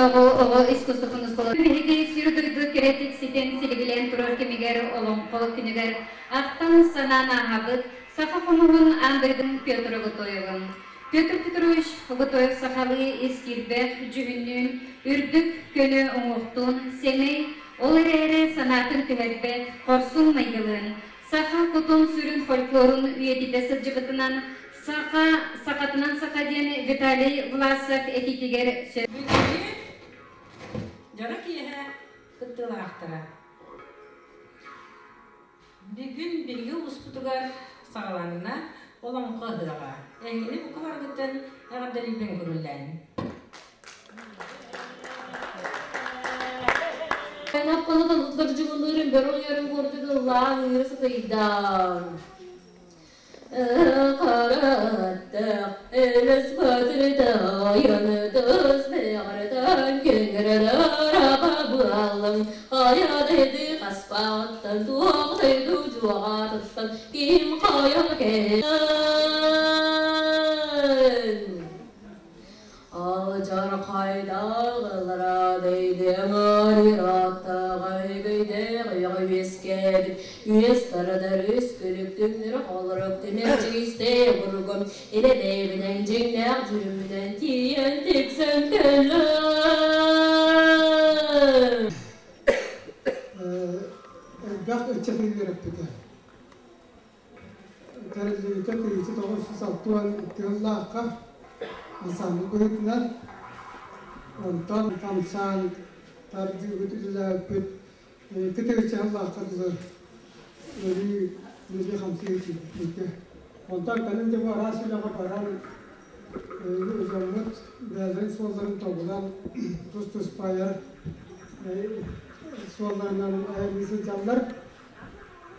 Намнааҕы оҕо искусствотын оскуолатын биһиги сир-дойду кэрэтик ситэн силигилээн турар кэмигэр Олоҥхо күнүгэр ахтан-санаан ааһабыт саха хомуһун аан дойдун Петр Оготоевын. Петр Петрович Оготоев сахалыы ис киирбэх дьүһүннүүн, үрдүк көнө уҥуохтуун, сэмэй, ол эрээри санаатын түһэрбэт, хорсун майгылыын, саха кутун-сүрүн фольклорун үйэтитэ сылдьыбытынан Саха сахатынан саха диэн Виталий Власов этиитигэр сөп. Бүгүҥҥү дьоро киэһэ кыттыылаахтара. Бүгүн биһиги улууспутугар саҕаланна Олоҥхо ыһыаҕа. Эһигини бука барыгыттан эҕэрдэлиирбин көҥүллээн. Аппалатан утлар дьыбылыырын бөрө ойорун курдук ыллаан ыыра сытыйдаан. Хараттах элэс батырытайаны тыс бэҕэрэтэн кэҥэрэрэ буаллым хайадайды хаспааттан туохтайду дьуоҕаатыттан ким хайа кэн Алдьархайдааҕылара дэйдэҥ-аттаҕай үөскээбит үөс тардар үс күлүк түҥнүрү холорук тимирчиистэй кургум илэ бэйэбинэн дьиҥнээх дьүрүммүнэн тиийэн тиксэн кэллим. Элбэх ыччаты үөрэппитэ. Тэриллибитэ 1962 сыллаахха ансаамбыл быһыытынан, онтон хамсаан тардыыбыт үлэлээбиппит 2 сыллаахха дылы өрүү үлэлии-хамсыы киирбиппит. Онтон кэлин дьэ бу араас үлэҕэ баран дьоммут бэйэлэрин суолларын тобулан тус-туспа айар суолларынан айанныы сылдьаллар.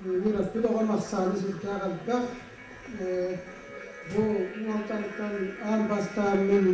Үөрэппит оҕом ахсаана сүрдээх элбэх. Бу уолтантан аан бастаан мин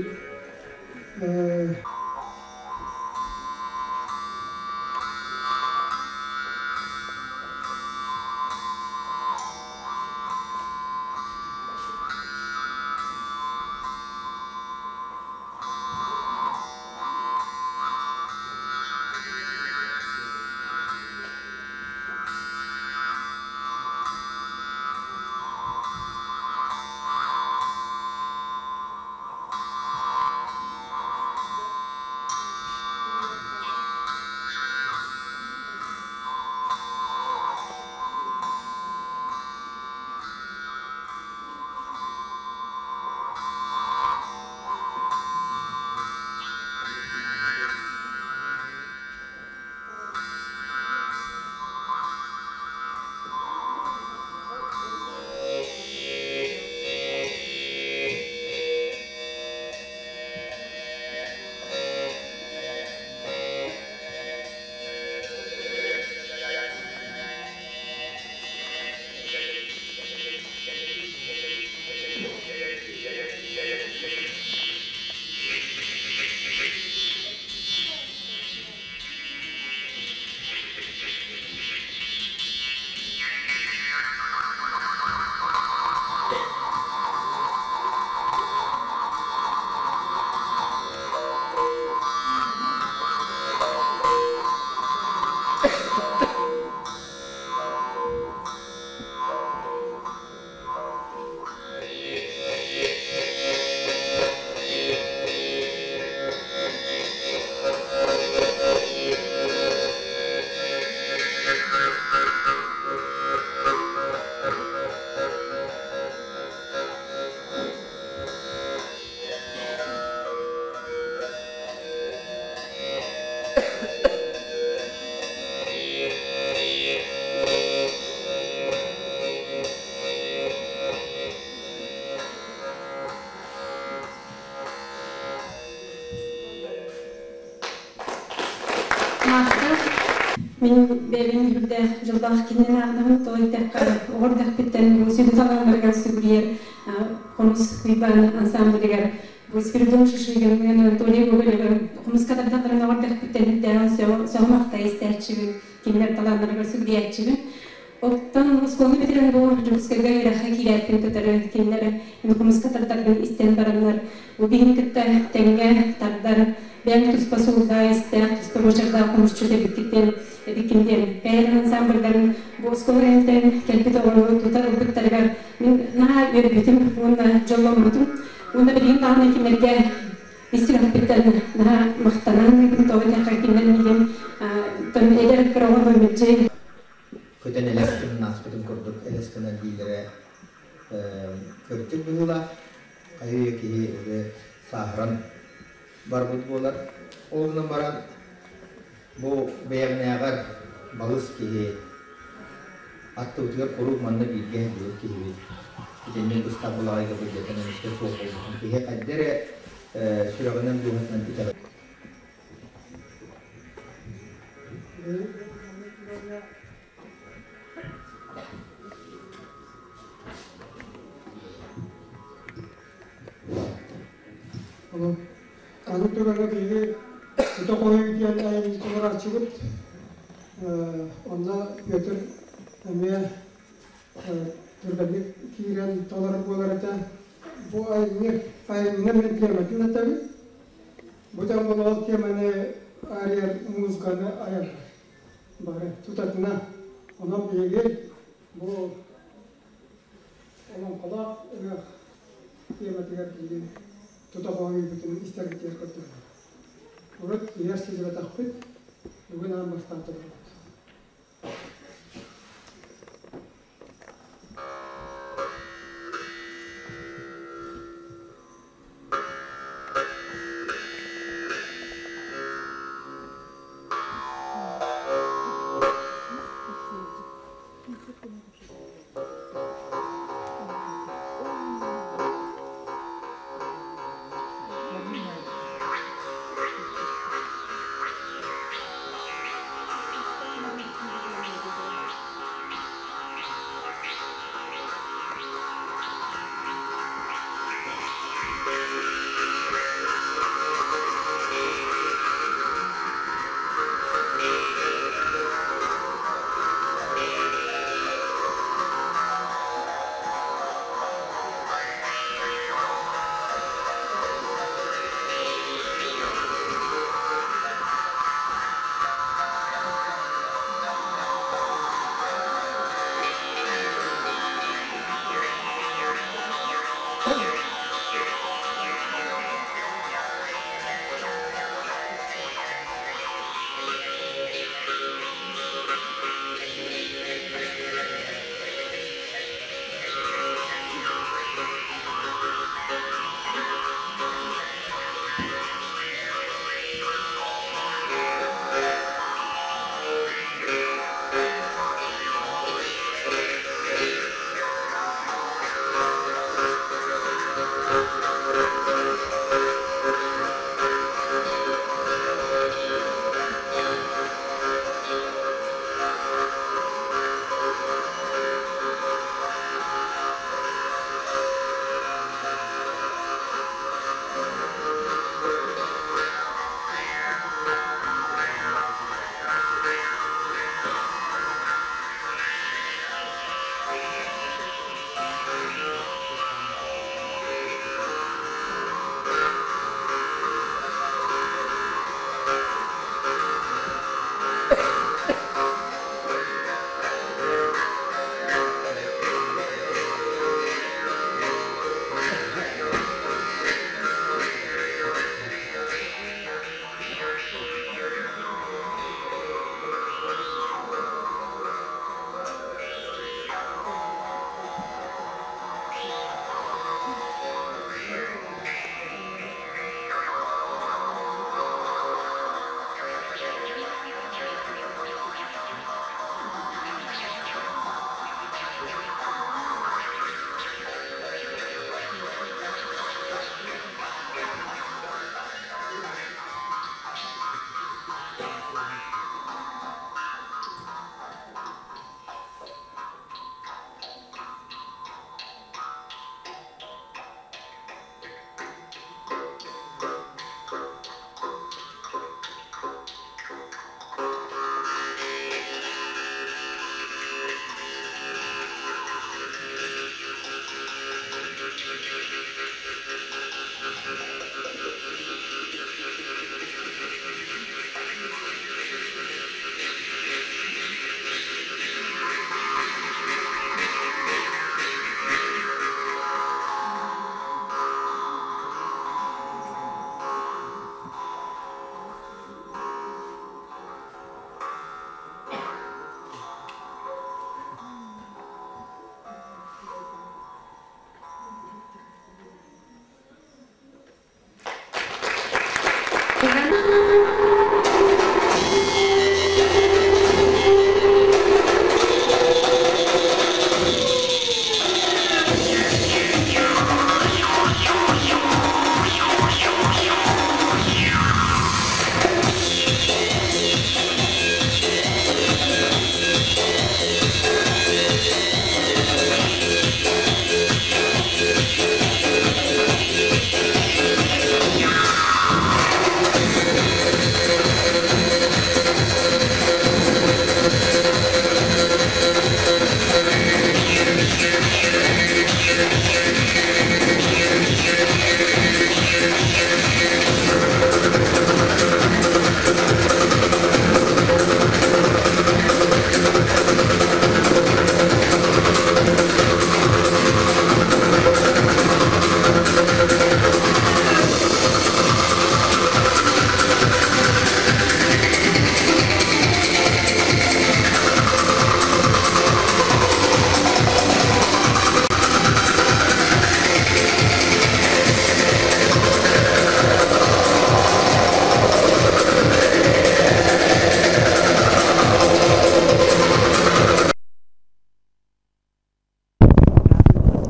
Махтал. Мин бэйэбин үрдээх дьоллоох кинини ааҕдаҕым тоҕо диэтэххэ оҕо эрдэхпиттэн бу сүдү талааннарыгар сүгүрүйэр хомус Уйбаан ансамблыгар бу Спиридон Шишигин, Анатолий Гоголевы хомуска тардахтарын оҕо эрдэхпиттэн үрдээҕин сөҕө-махтай истээччибин, кинилэр талааннарыгар сүгүрүйээччибин. Оттон оскуоланы бүтэрэн бу Дьокуускайга үөрэххэ киирээппин кытары кинилэр мин хомуска тардарбын истэн бараннар бу биһини кытта тэҥҥэ тардар Бэйэҥ туспа суоллаах-иистээх, туспа буочардаах хомусчут эбиккиттэн эбиккин диэн. Бэйэлэрин ансамбльдарын бу оскуола кэнниттэн кэлбит оҕолору тута ылбыттарыгар мин наһаа үөрбүтүм уонна дьолломмутум. Уонна билигин даҕаны кинилэргэ ис сүрэхпиттэн наһаа махтанан ыыбын, тоҕо диэххэ кинилэр миигин эдэр кыра оҕо мэлдьи Көтөн элэс гынан ааспытын курдук элэс гынар дииллэрэ кырдьык быһыылаах. Хайыы киһи уже сааһыран барбыт буолар. Ол гынан баран бу бэйэҕинээҕэр балыс киһи аттыбытыгар куруук манна бииргэ сылдьыбыт киһибит. Итинник быстах былаҕайга былдьатан эмискэ суох буолбутун киһи хайда эрэ сүрэҕинэн дууһатынан итэҕэйэр. Аны түгэҥҥэ биһиги тута хоһуйуу диэн айымньы толорооччубут. Онно Петр эмиэ түргэнник киирэн толорор буолар этэ. Бу айымньы айымньыны мин тиэмэтин этэбин. Бу дьон ол тиэмэни арыйар музыканы айаллар. Бары тутатына. Онон биһиги бу олоҥхолоох ыһыах тиэмэтигэр биһиги тута хоһуйбутун истэргитигэр көрдөрөбүт. Урут иһэр сылдьыбатахпыт, бүгүн аан бастаан толорбут.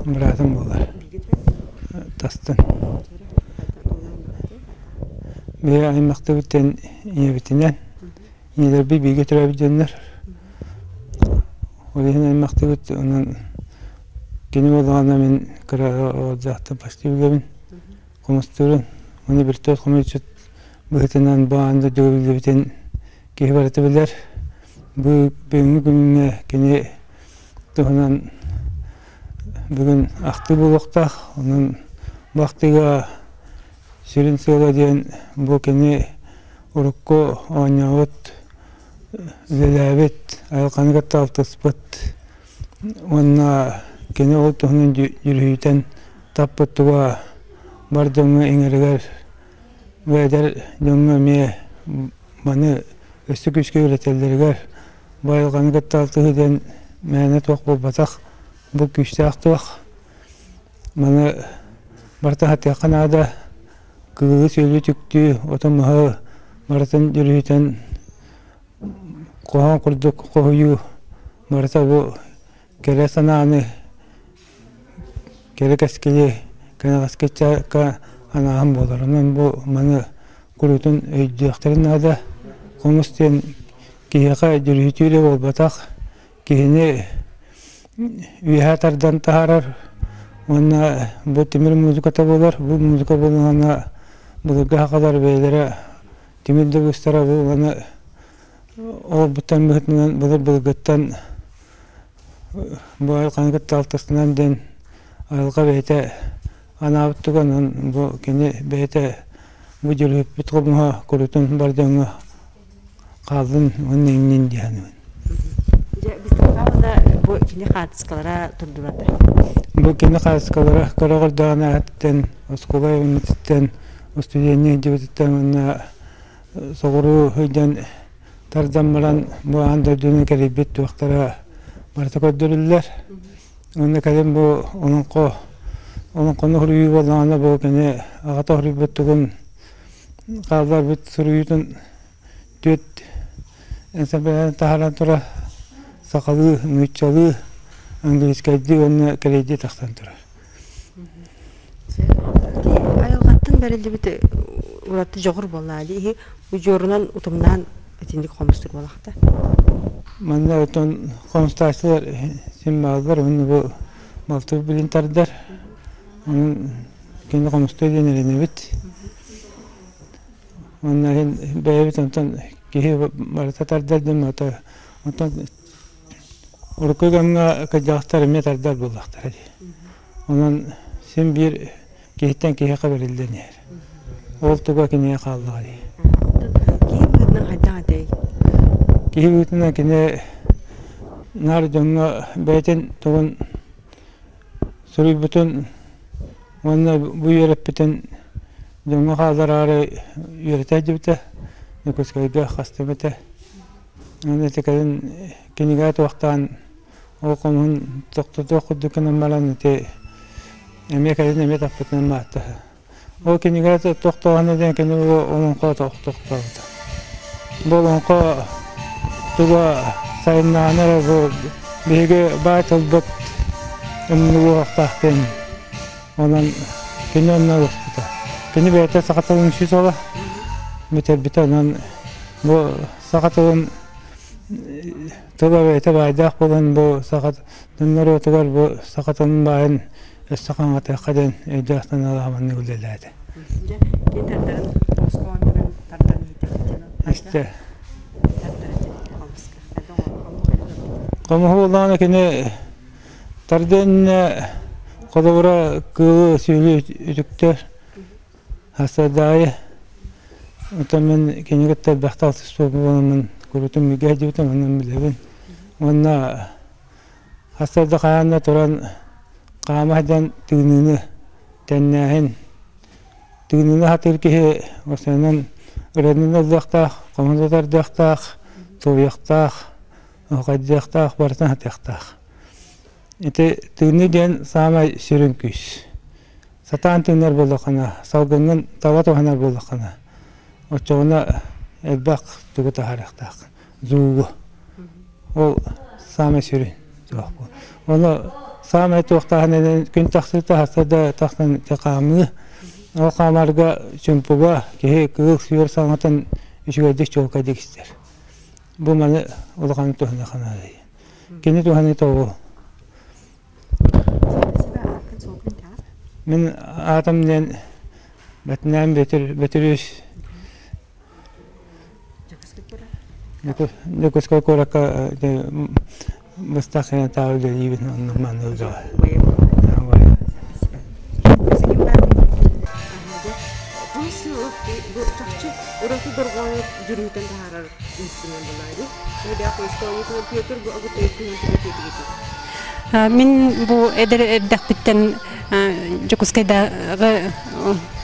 Быраатым буолар. Тастан. Биһи аймахтыбыттан ийэбитинэн, ийэлэрбит бииргэ төрөөбүт дьоннор. Ол иһин аймахтыбыт онон кини буоллаҕына мин кыра оҕолордоохтон почти билэбин, хомустуурун. Уонна вертолет хомуйчут быһыытынан бу аан дойдуга биллибитин киһи барыта билэр. Бу бүгүҥҥү күҥҥэ кини туһунан бүгүн ахтыы буолуохтаах. Онон бу ахтыыга сүрүн сыала диэн бу кини урукку оонньообут, үлэлээбит, айылҕаны кытта алтыспыт уонна кини ол туһунан дьүрүһүйтэн таппыт туга бар дьоҥҥо иҥэригэр бу эдэр дьоҥҥо эмиэ маны өссө күүскэ үөрэтэллэригэр бу айылҕаны кытта алтыһыы диэн мээнэ туох буолбатах, бу күүстээх туох. Маны барыта сатыахха наада, кыылы-сүөлү түктүү, оту-маһы барытын дьүрүһүтэн хоһоон курдук хоһуйуу барыта бу кэрэ санааны, кэрэ кэскили кэнэҕэски ыччакка анааһын буолар. Онон бу маны куруутун өйдүөхтэрин наада. Хомус диэн киһиэхэ дьүрүһүтүү эрэ буолбатах, киһини үөһэ тардан таһаарар уонна бу тимир музыката буолар. Бу музыка буоллаҕына былыргы сахалар бэйэлэрэ тимир да быстара бу маны олорбуттан быһыытынан былыр-былыргыттан бу айылҕаны кытта алтыстанан диэн айылҕа бэйэтэ анаабыт тугунан бу кини бэйэтэ бу дьүрүһүппүт хомуһа курутун бар дьоҥҥо хааллын уонна иҥнин дии саныыбын. Дьэ, быстахха бу кини хаартыскалара турдулар да? Бу кини хаартыскалара кыра оҕордоҕуна ааттан оскуола үөрэммититтэн, устудьуонньук дьыбытыттан уонна соҕуруу сылдьан тардан баран бу аан дойдуну кэрийбит туохтара барыта көрдөрүллэр. Уонна кэлин бу олоҥхо олоҥхону суруйуу буоллаҕына бу кини аҕата суруйбут тугун хаалларбыт суруйуутун түөрт энсэбэлээн таһааран турар сахалыы, нууччалыы, английскайдыы уонна кэлэйдии тахсан турар. Айылҕаттан бэриллибит ураты дьоҕур буоллаа дии иһи удьуорунан утумнаан итинник хомустур буолахта. Манна отон хомустааччылар син бааллар уонна бу балтыбыт билин тардар. Онон кини хомустуо диэн эрэнэбит. Уонна иһин бэйэбит онтон киһи барыта тардар диэн ото онтон урукку кэмҥэ кырдьаҕастар эмиэ тардар буоллахтара дии. Онон син биир киһиттэн киһиэхэ бэриллэн иһэр. Ол туга кинигэ хааллаҕа дии. Киһи быһыытынан хайдах этэй? Киһи быһыытынан кини наар дьоҥҥо бэйэтин тугун суруйбутун уонна бу үөрэппитин дьоҥҥо хааллараары үөрэтэ сылдьыбыта, Дьокуускайга хастыбыта. Уонна ити кэлин кинигэ туохтаан ол хомуһун тохтотуох курдук гынан баран ити эмиэ кэлин эмиэ таппытынан бааттаһа. Ол кинигэ тохтооһуна диэн кини олоҥхо тохтообута. Бу олоҥхо туга сайыннаҕына эрэ бу биһиги баай тылбыт умнулуохтаах диэн онон кини онно ылыспыта. Кини бэйэтэ саха тылын учуутала бүтэрбитэ онон бу саха тылын тыла бэйэтэ баайдаах буолан бу саха норуотугар бу саха тылын баайын өссө хаҥатыахха диэн өйдөөх-санаалаах маннык үлэлээтэ. Дьэ, кини тардарын тоҕус тардан Истэ. Хомуһу буоллаҕына кини тардыан холобура кыылы сүөлү үтүктэр Хасардаайы оттон мин кини кытта элбэхтэ алтыспыт буоламмын курутун мүгэ сылдьыбытым онон билэбин. Уонна хасарда хаһан да туран хаама сылдьан тыыныыны тэннээһин тыыныыны сатыыр киһи осонон ырыанан ыллыахтаах, хомуна тардыахтаах, туойуохтаах, оһохайдыахтаах, барытын сатыахтаах. Ити тыыныы диэн саамай сүрүн күүс. Сатаан тыынар буоллаххына, салгыҥҥын таба туһанар буоллаххына, оччоҕуна элбэх тугу таһаарыахтаах зуугу. Ол саамай сүрүн туох бу. Ону саамай туохтааһын күн тахсыыта хаста да тахсан хаамыы. Ол хаамарга чумпуга киһи кыыл сүөр саҥатын үчүгэйдик чуолкайдык истэр. Бу маны улахан туһана ханаалый. Кини туһаны тоҕу Мин аатым диэн Бэтинээн Бөтүрүс Дьокуускай куоракка быстах санатаа үлэлиибин онно манна үлэҕэ. Чахчы ураты дорҕоону дьүрүһүтэн таһаарар инструмент буолаа Петр бу Мин бу эдэр эрдэхпиттэн Дьокуускайдааҕы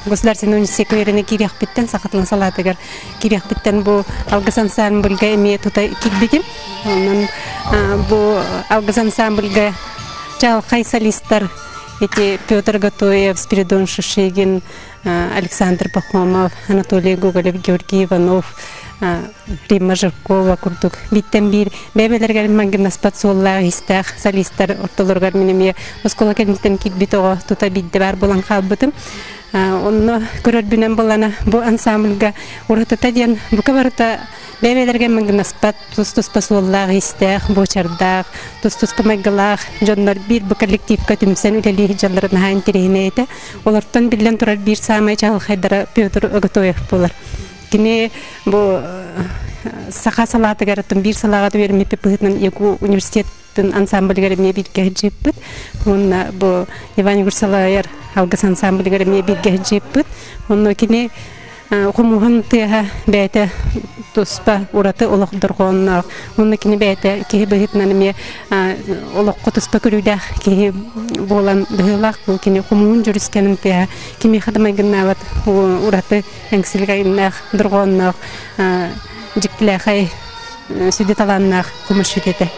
государственный университекка үөрэнэ киириэхпиттэн саха тылын салаатыгар киириэхпиттэн бу Алгыс ансаамбылга эмиэ тута киирбитим. Онон бу Алгыс ансаамбылга чаҕылхай солистар эти Петр Готоев, Спиридон Шишигин, Александр Пахомов, Анатолий Гоголев, Георгий Иванов, Римма Жиркова курдук бииртэн биир бэйбэлэригэр мангынаспат суоллаах истээх солистар ортолоругар мин эмиэ оскуола кэнниттэн киирбит оҕо тута биирдэ баар буолан хаалбытым. Онно көрөрбүнэн булана бу ансамбльга уратыта диэн бука барыта бэйбэлэргэ мангынаспат тус-туспа суоллаах истээх, буочардаах, тус-туспа майгылаах дьоннор биир бу коллективка түмсэн үлэлии сылдьалларын наһаа интэриэһинэй этэ. Олортон биллэн турар биир саамай чаҕылхайдара Петр Оготоев буолар. Кини бу саха салаатыгар оттон биир салааҕа үөрэммиппит быһыытынан ЯГУ университеттын ансамблыгар эмиэ бииргэ сылдьыппыт. Уонна бу Иван Егорович Салайар Алгыс ансамблыгар эмиэ бииргэ сылдьыппыт. Онно кини хомуһун тыаһа бэйэтэ туспа ураты олох дорҕоонноох. Уонна кини бэйэтэ киһи быһыытынан эмиэ олоххо туспа көрүүлээх киһи буолан быһыылаах. Бу кини хомуһун дьүрүскэнин тыаһа кимиэхэ да майгыннаабат ураты эҥсилгэйиннээх, дорҕоонноох, дьиктилээхэй, сүдү талааннаах хомусчут этэ.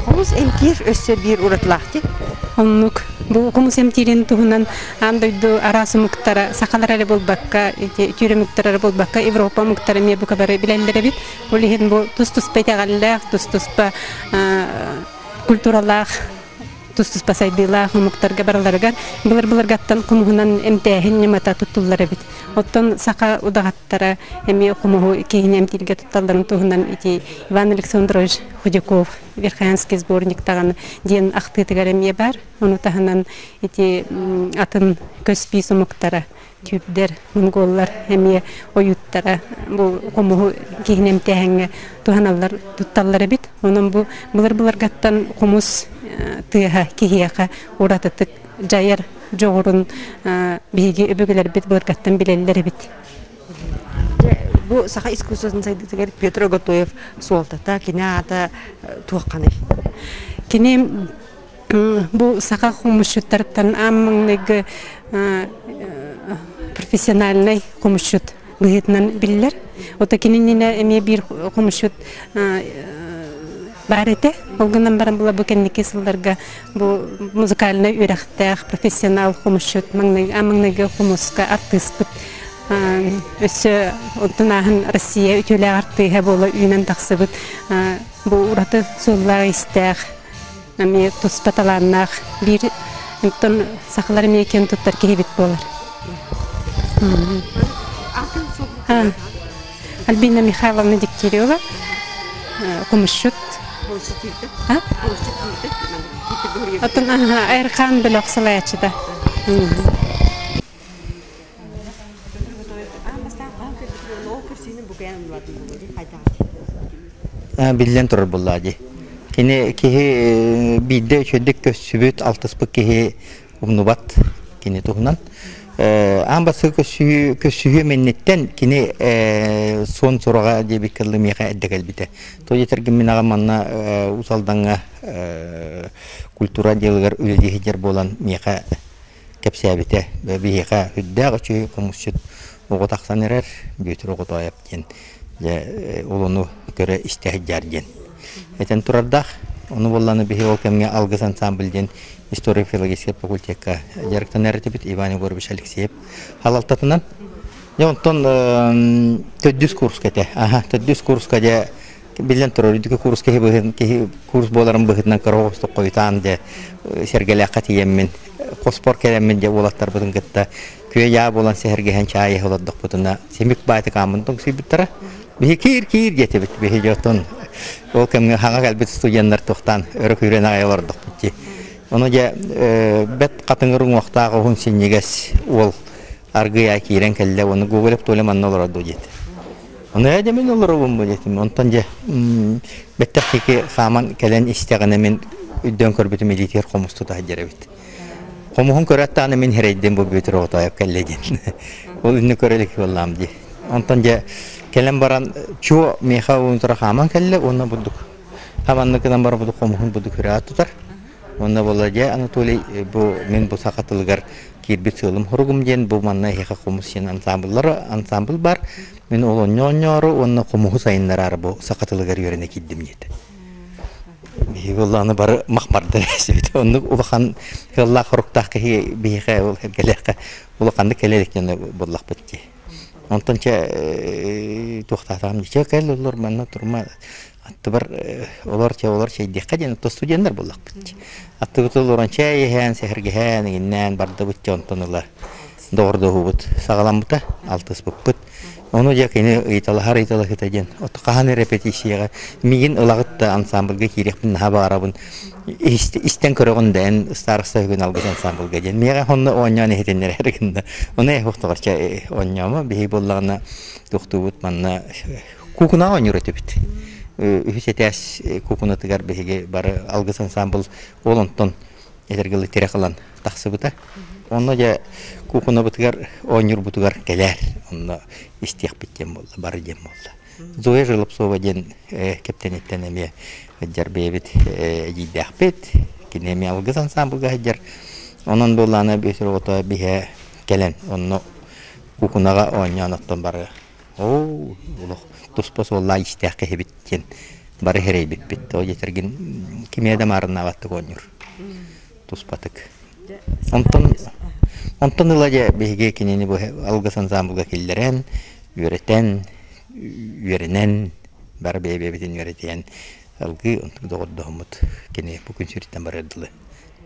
Хомус эмтиир өссө биир уратылаах дии. Оннук. Бу хомус эмтиирин туһунан аан дойду араас омуктара, сахалар эрэ буолбакка, түүр омуктара эрэ буолбакка, Европа омуктара эмиэ бука бары билэллэр эбит. Ол иһин бу тус-туспа итэҕэллээх, тус-туспа культуралаах тус-туспа сайдыылаах омуктарга барыларыгар былыр-былыргаттан хомуһунан эмтээһин ньымата туттуллар эбит. Оттон саха удаҕаттара эмиэ хомуһу киһини эмтииргэ тутталларын туһунан ити Иван Александрович Худяков Верхоянский сборник даҕаны диэн ахтыытыгар эмиэ баар. Ону таһынан ити атын көс биис омуктара түүрдэр, монголлар эмиэ ойууттара бу хомуһу киһини эмтээһиҥҥэ туһаналлар, тутталлар эбит. Онон бу былыр-былыргаттан хомус тыаһа киһиэхэ уратытык дьайар дьоҕурун биһиги өбүгэлэрбит былыргаттан билэллэр эбит. Бу саха искусствотын сайдыытыгар Петр Оготоев суолтата, кини аата туохханый? Кини Бу саха хомусчуттарыттан аан маҥнайгы профессиональнай хомусчут быһыытынан биллэр. Ото кининнинэ эмиэ биир хомусчут баар этэ. Ол гынан баран була бу кэнники сылларга бу музыкальнай үөрэхтээх профессионал хомусчут маҥнайгы хомуска артыыспыт өссө онтон ааһан Россия үтүөлээх артыыһа буола үүнэн тахсыбыт бу ураты суоллаах-иистээх эмиэ туспа талааннаах биир онтон сахалар эмиэ киэн туттар киһибит буолар. Альбина Михайловна Дегтярева, хомусчут. Оттон Айархан бөлөх салайааччыта. Биллэн турар буоллаа дии. Кини киһи биирдэ үчүгэйдик көссүбүт, алтыспыт киһи умнубат кини туһунан. Аан бастакы көссүһүү көссүһүү инниттэн кини суон сураҕа диэбиккэ дылы миэхэ эрдэ кэлбитэ. То диэтэргин мин аҕам манна Уус Алдаҥҥа культура отделыгар үлэлии сылдьар буолан миэхэ кэпсээбитэ. Биһиэхэ үрдээх үчүгэй хомусчут оҕо тахсан эрэр, Бүөтүр Оҕотоойоп диэн. Дьэ, ол ону көрө истэ сылдьар диэн этэн турардаах. Ону буоллаҕына биһи ол кэмҥэ Алгыс ансамбль диэн историко-филологическай факультекка дьарыктанар этибит Иван Егорович Алексеев салалтатынан. Дьэ, онтон төрдүс курска этэ. Аха, төрдүс курска дьэ биллэн турар, үрдүкү курс киһи быһын киһи курс буоларын быһыытынан кыра оҕустук хойутаан дьэ сэргэлээххэ тиийэммин хоспор кэлэммин дьэ уолаттарбытын кытта күө-дьаа буолан сэһэргэһэн чаай иһэ олордохпутуна симик баайтык ааммын тоҥсуйбуттара. Биһи киир-киир диэтибит. Биһи дьэ ол кэмҥэ хаҥа кэлбит студеннар туохтаан өрө күүрэн аҕай олордохпут дии. Ону дьэ бэт хатыҥыр уҥуохтаах уһун синньигэс уол аргыйа киирэн кэллэ уонна Гоголев Толя манна олорор дуо диэтэ. Ону ээ дьэ мин олоробун бу диэтим. Онтон дьэ бэттэх кики хааман кэлэн истэҕинэ мин өйдөөн көрбүтүм илиитигэр хомус тута сылдьар эбит. Хомуһун көрөөт даҕаны мин эрэйдим бу Бүөтүр Оҕотоойоп кэллэ диэн. Ол инни көрө илик буоллаҕым дии. Онтон дьэ кэлэн баран чуо миэхэ уунтара хааман кэллэ уонна бурдук хаманнык гынан баран бурдук хомуһун бурдук үрээт тутар. Уонна буолла дьэ Анатолий бу мин бу саха тылыгар киирбит сыалым-соругум диэн бу манна эһиэхэ хомус диэн ансамбллар ансамбль бар. Мин ол оонньоору уонна хомуһу сайыннараары бу саха тылыгар үөрэнэ киирдим диэтэ. Биһиги аны бары махмардар эсибит. Оннук улахан сыаллаах хоруктаах киһи биһиэхэ ол эргэлээххэ улаханнык кэлэ илик диэн буоллахпыт дии. Онтон чэ туохтаатаҕым дии. Чэ кэл олор манна турма аттыбар олор чэ олор чэйдиэххэ диэн то студеннар буоллахпыт. Аттыбыт олорон чэй иһэн, сэһэргэһэн, иҥиннээн бардыбыт дьэ онтон ыла доҕордоһуубут саҕаламмыта, алтыспыппыт. Ону дьэ кини ыйыталаһар ыйыталаһыыта диэн хаһан репетицияҕа миигин ылаҕыт да ансамбльга киириэхпин наһаа баҕарабын истэн көрөҕүн да эн староста үһүгүн алгыс ансамбльга диэн миэхэ онно оонньоон иһитиннэрэр гынна ону эһуохтоҕор чэ оонньоомо биһи буоллаҕына туохтуубут манна куукунаҕа оонньуур этибит үһүс этээс куукунатыгар биһиги бары алгыс ансамбль ол онтон этэргэ тирэх ылан тахсыбыта. Онно дьэ куукунабытыгар оонньуурбутугар кэлээр. Онно истиэхпит диэн буолла, бары диэн буолла. Зоя Желобцова диэн кэптэниттэн эмиэ сылдьар бэйэбит эдьиийдээхпит. Кини эмиэ алгыс ансамблга сылдьар. Онон буоллаана Бүөтүр оҕото биһэ кэлэн онно куукунаҕа оонньоон оттон бары оо олох туспа суоллаах иистээх киһибит диэн бары эрэйбиппит. Тоҕо диэтэргин кимиэ да маарыннаабаттык оонньуур. Туспатык. Онтон онтон ыла дьэ биһиги кинини бу алгыс ансамблга киллэрэн, үөрэтэн, үөрэнэн, бары бэйэ-бэйэбитин үөрэтиһэн алгыы онтук доҕордоһоммут кини бу күн сириттэн барыар дылы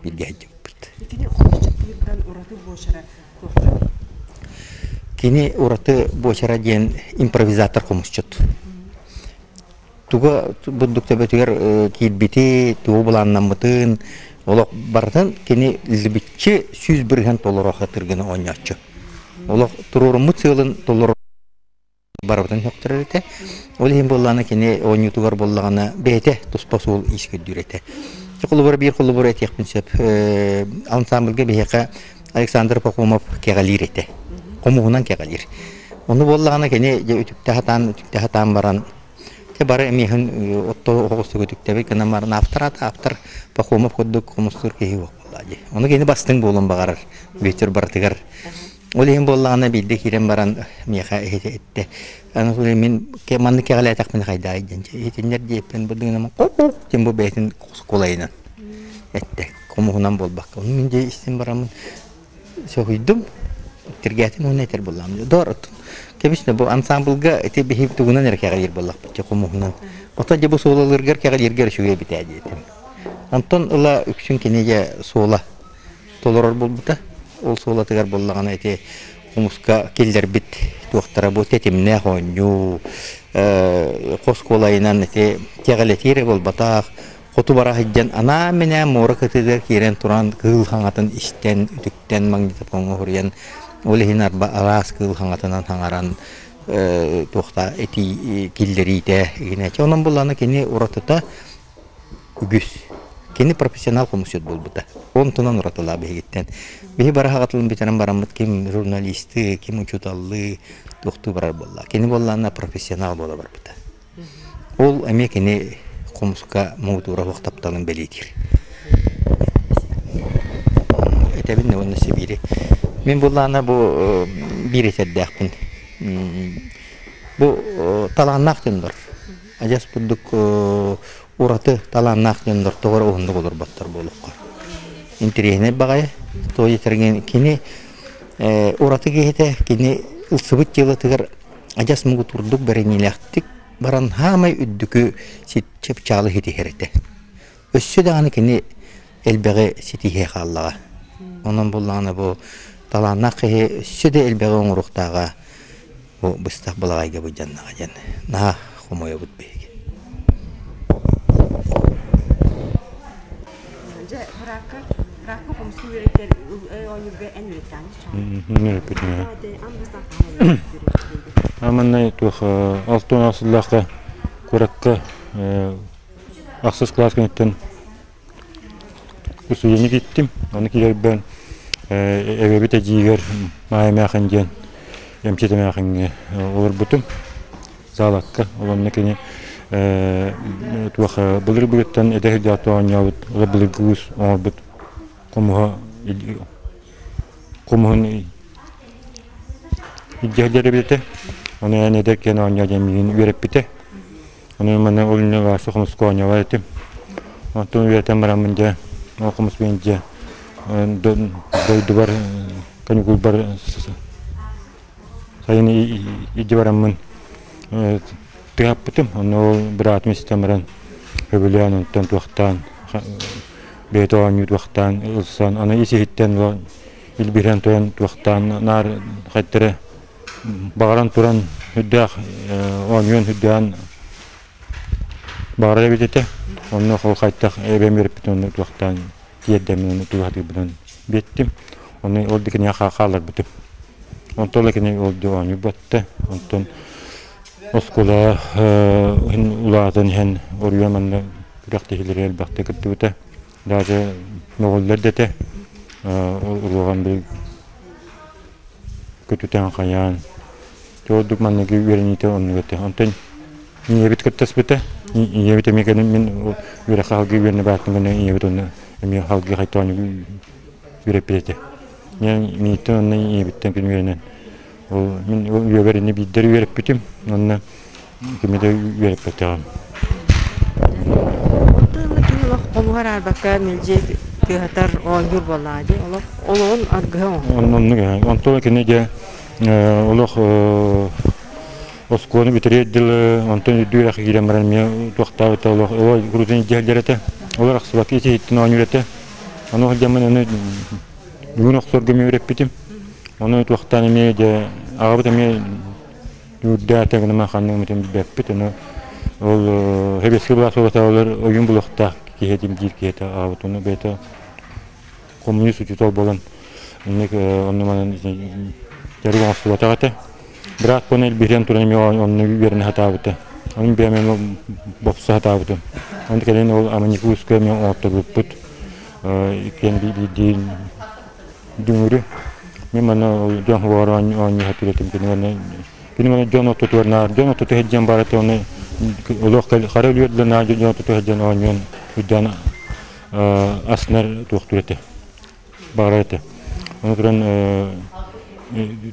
бииргэ сылдьыбыппыт. Кини хомусчут быһыытынан ураты буочара туохтан? Кини ураты буочара диэн импровизатор хомусчут. Туга бурдук төбөтүгэр киирбити, тугу былааннаммытын, олох барытын кини либиччи 100% толоро сатыыр гына оонньооччу. Олох туруоруммут сыалын толоро барыбытын сөхтөрөр этэ. Ол иһин буоллаҕына кини оонньуутугар буоллаҕына бэйэтэ туспа суол иис көрдүүр этэ. Холобура биир холобура этиэхпин сөп. Ансамбльга биһиэхэ Александр Пахомов кэҕэлиир этэ. Хомуһунан кэҕэлиир. Ону буоллаҕына кини дьэ үтүктэ сатаан, үтүктэ сатаан баран дьэ бары эмиэһин отто оҕустук үтүктэбит гынан баран автор аата автор Пахомов курдук хомустуур киһи буолла дии. Ону кини бастыҥ буолуон баҕарар. Бүөтүр барытыгар. Ол иһин буоллаҕына биирдэ киирэн баран миэхэ эттэ. Аны мин маннык кэҕэлээтэхпинэ хайдаай диэн иһитиннэр диэппин бу дыҥынам диэн бу бэйэтин кулайынан эттэ. Хомуһунан буолбакка. Ону мин дьэ истэн бараммын соһуйдум. Тиргээтим уонна этэр буоллаҕым. Доор кэбис бу ансамблга ити биһи тугунан эрэ кэҕэлиир буоллахпыт дьэ хомуһунан. Ото дьэ бу суолалыыргар кэҕэлииргэр үчүгэй эбит ээ диэтим. Онтон ыла үксүн кини дьэ суола толорор буолбута. Ол суолатыгар буоллаҕына ити хомуска киллэрбит туохтара бу тэтимнээх оонньуу, хос куолайынан ити кэҕэлэтии эрэ буолбатах, хоту бара сылдьан анаан-минээн муора кытыытыгар киирэн туран кыыл хаҥатын истэн, үтүктэн магнитофоҥҥа суруйан, ол иһин арба араас кыыл хаҥатынан хаҥаран туохта этии киллэриитэ игинэччи. Онон буллаҕына кини уратыта үгүс. Кини профессионал хомусчут буолбута. Онтунан уратылаах биһигиттэн. Биһи бары хаҕатылын бүтэрэн бараммыт ким журналисты, ким учууталлыы, туохтуу барар буолла. Кини буоллаҕына профессионал буола барбыта. Ол эмиэ кини хомуска муҥутуура суох тапталын бэлиэтиир. Этэбин уонна Сибиири. Мин буоллаҕына бу биир этэрдээхпин. Бу талааннаах дьоннор адьас курдук ураты талааннаах дьоннор тоҕо эрэ уһуннук олорботтор буолуохха. Интэриэһинэй баҕайы. Тоҕо диэтэргин кини ураты киһитэ кини ылсыбыт дьыалатыгар адьас муҥутуурдук бэриниилээхтик баран хаамай үрдүкү чыпчаалы ситиһэр этэ. Өссө даҕаны кини элбэҕи ситиһиэ хааллаҕа. Онон буллаҕына бу талааннаах киһи өссө да элбэҕи оҥоруохтааҕа бу быстах балаҕайга былдьаннаҕа диэн наһаа хомойобут биһиги. Дьэ, быраакка, быраакка хомуску үөрэттэр оонньуурга эн үөрэттэҕиҥ Үөрэппитим. Аманнай туох алтын сыллаахха куоракка ахсыс кылаас кэнниттэн Усуйаны киттим. Аны киирэрбэн эбэбит эдьиийигэр Маайа эмээхин диэн эмчит эмээхиҥҥэ олорбутум. Заалакка. Ол онно кини туох былыр-былыртан эдэр сылдьаат оонньообут, былыргы уус оҥорбут хомуһа хомуһун илдьэ сылдьар эбит этэ. Ону эн эдэр киэн оонньоо диэн миигин үөрэппитэ. Ону манна ол иннинэ Вася хомуска оонньообот этим. Онтон үөрэтэн бараммын дьэ, ол хомуспун дьэ дойдубар каникулбар сайын илдьэ бараммын тыаһаппытым. Онно ол быраатым истэн баран сөбүлээн онтон туохтаан бэйэтэ оонньуу туохтаан ылсан аны ис-иһиттэн илбиһирэн туран туохтаан наар хайдары баҕаран туран үрдээх оонньуон үрдээн баҕарар эбит этэ. Онно ол хайтах эбэм үөрэппит онно туохтаан тиэрдэммин онно туһатыырбынан биэттим. Ону ол дикини хаалларбытым. Онтон ыла кини ол оонньуу батта. Онтон оскуола улаатан иһэн оруйан манна күрэхтэһиилэри элбэхтик кыттыбыта. Даже мөҕүллэр да этэ. Уруоган били көтүтэн хайаан ордук манныгы үөрэниитэ оннук этэ. Онтон ийэбит кыттаспыта. Ийэбит эмиэ кэлин мин үөрэххэ халгыы үөрэнэ бааттым гына ийэбит онно эмиэ халгыы хайтоон үөрэппит этэ. Мииттэн онно ийэбиттэн күн үөрэнэн ол мин үйэбэр ини биирдэр үөрэппитим. Онно кими да үөрэппэтэҕим. Онтон кини олох хомуһар арбакка мэлдьи тыаһатар оонньуур буоллаҕа дии. Олох олоҕун аргыһа оҥоһор. Оннук ээ. Онтон кини дьэ олох оскуоланы бүтэриэр дылы онтон үрдүк үөрэххэ киирэн баран эмиэ туохтаабыта олох олор курутун илдьэ этэ. Олор ахсыбакка ис-иһиттэн оонньуур этэ. Ону сылдьаммын аны бүгүн охсорго эмиэ үөрэппитим. Ону туохтаан эмиэ дьэ аҕабыт эмиэ Үрдээтэ гыныма ханнык эмитин билбэппит, ону ол сэбиэскэй былаас олор ойуун булуохтаах киһи этим диир киһи аҕабыт ону бэйэтэ коммунист учуутал буолан инник онно манан дьарык оҥостубатах этэ. Быраат буолан илбиһирэн туран эмиэ онно үөрэнэ сатаабыта. Ону бэйэм эмиэ бопсо сатаабытым. Ону кэлин ол Аманикуускай эмиэ оҥотторбуппут. Иккиэн биирдии дүҥүрү. Мин манна ол дьон уоҕар оонньуу сатыыр этим. Кини манна кини манна дьон ортотугар наар дьон ортоту сылдьан баар этэ оны олох хара өлүөр наар дьон ортоту сылдьан оонньуон үрдээн астынар туохтуур этэ. Баҕарар этэ. Ону туран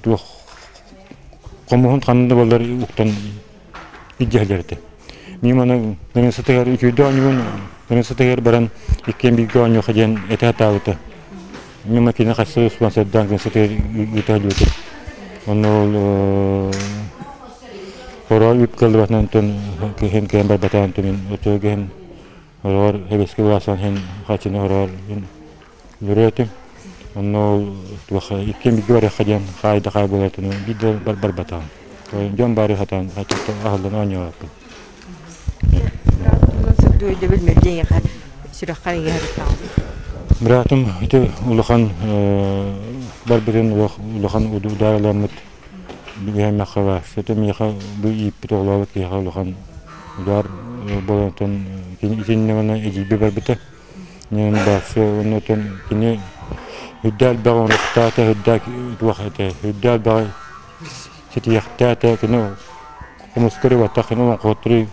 Туох хомуһун ханна да буоллар уктан илдьэһэллэр этэ. Мин аны границатыгар үчүгэйдик оонньуубун, границатыгар баран иккиэн бииргэ оонньуохха диэн этэ сатаабыта. Мин кини хасса спонсордаан границатыгар ыыта сылдьыбытым. Онно ол хороо үп кыаллыбатынан онтон киһим кыайан барбатаҕын онтон мин оччолорго иһин хороҕор сэбиэскэй былаастан иһин хаччыны хороҕор Үөрэ этим. Онно ол туох иккиэн бииргэ барыахха диэн хаай да хаай буолаатыны биир да барбатаҕым. Дьон баары сатаан аһыллан оонньообоппун. Өйдөбүл мэлдьи эйиэхэ сүрэххэр иҥэһэр Быраатым ити улахан барбытын улахан удаараламмыт биһиэмэххэ баар. Сөтө миэхэ бу ииппит оҕолообут киһиэхэ улахан удар буолан итиннэ уонна эдьиийбэ барбыта. Баахсы оннуттан кини үрдэ элбэҕи оҥоруохтаата, үрдэ туох этэ, үрдэ элбэҕи ситиһиэхтээтэ, кини хомускары баттах, кини олоҥхоһуттары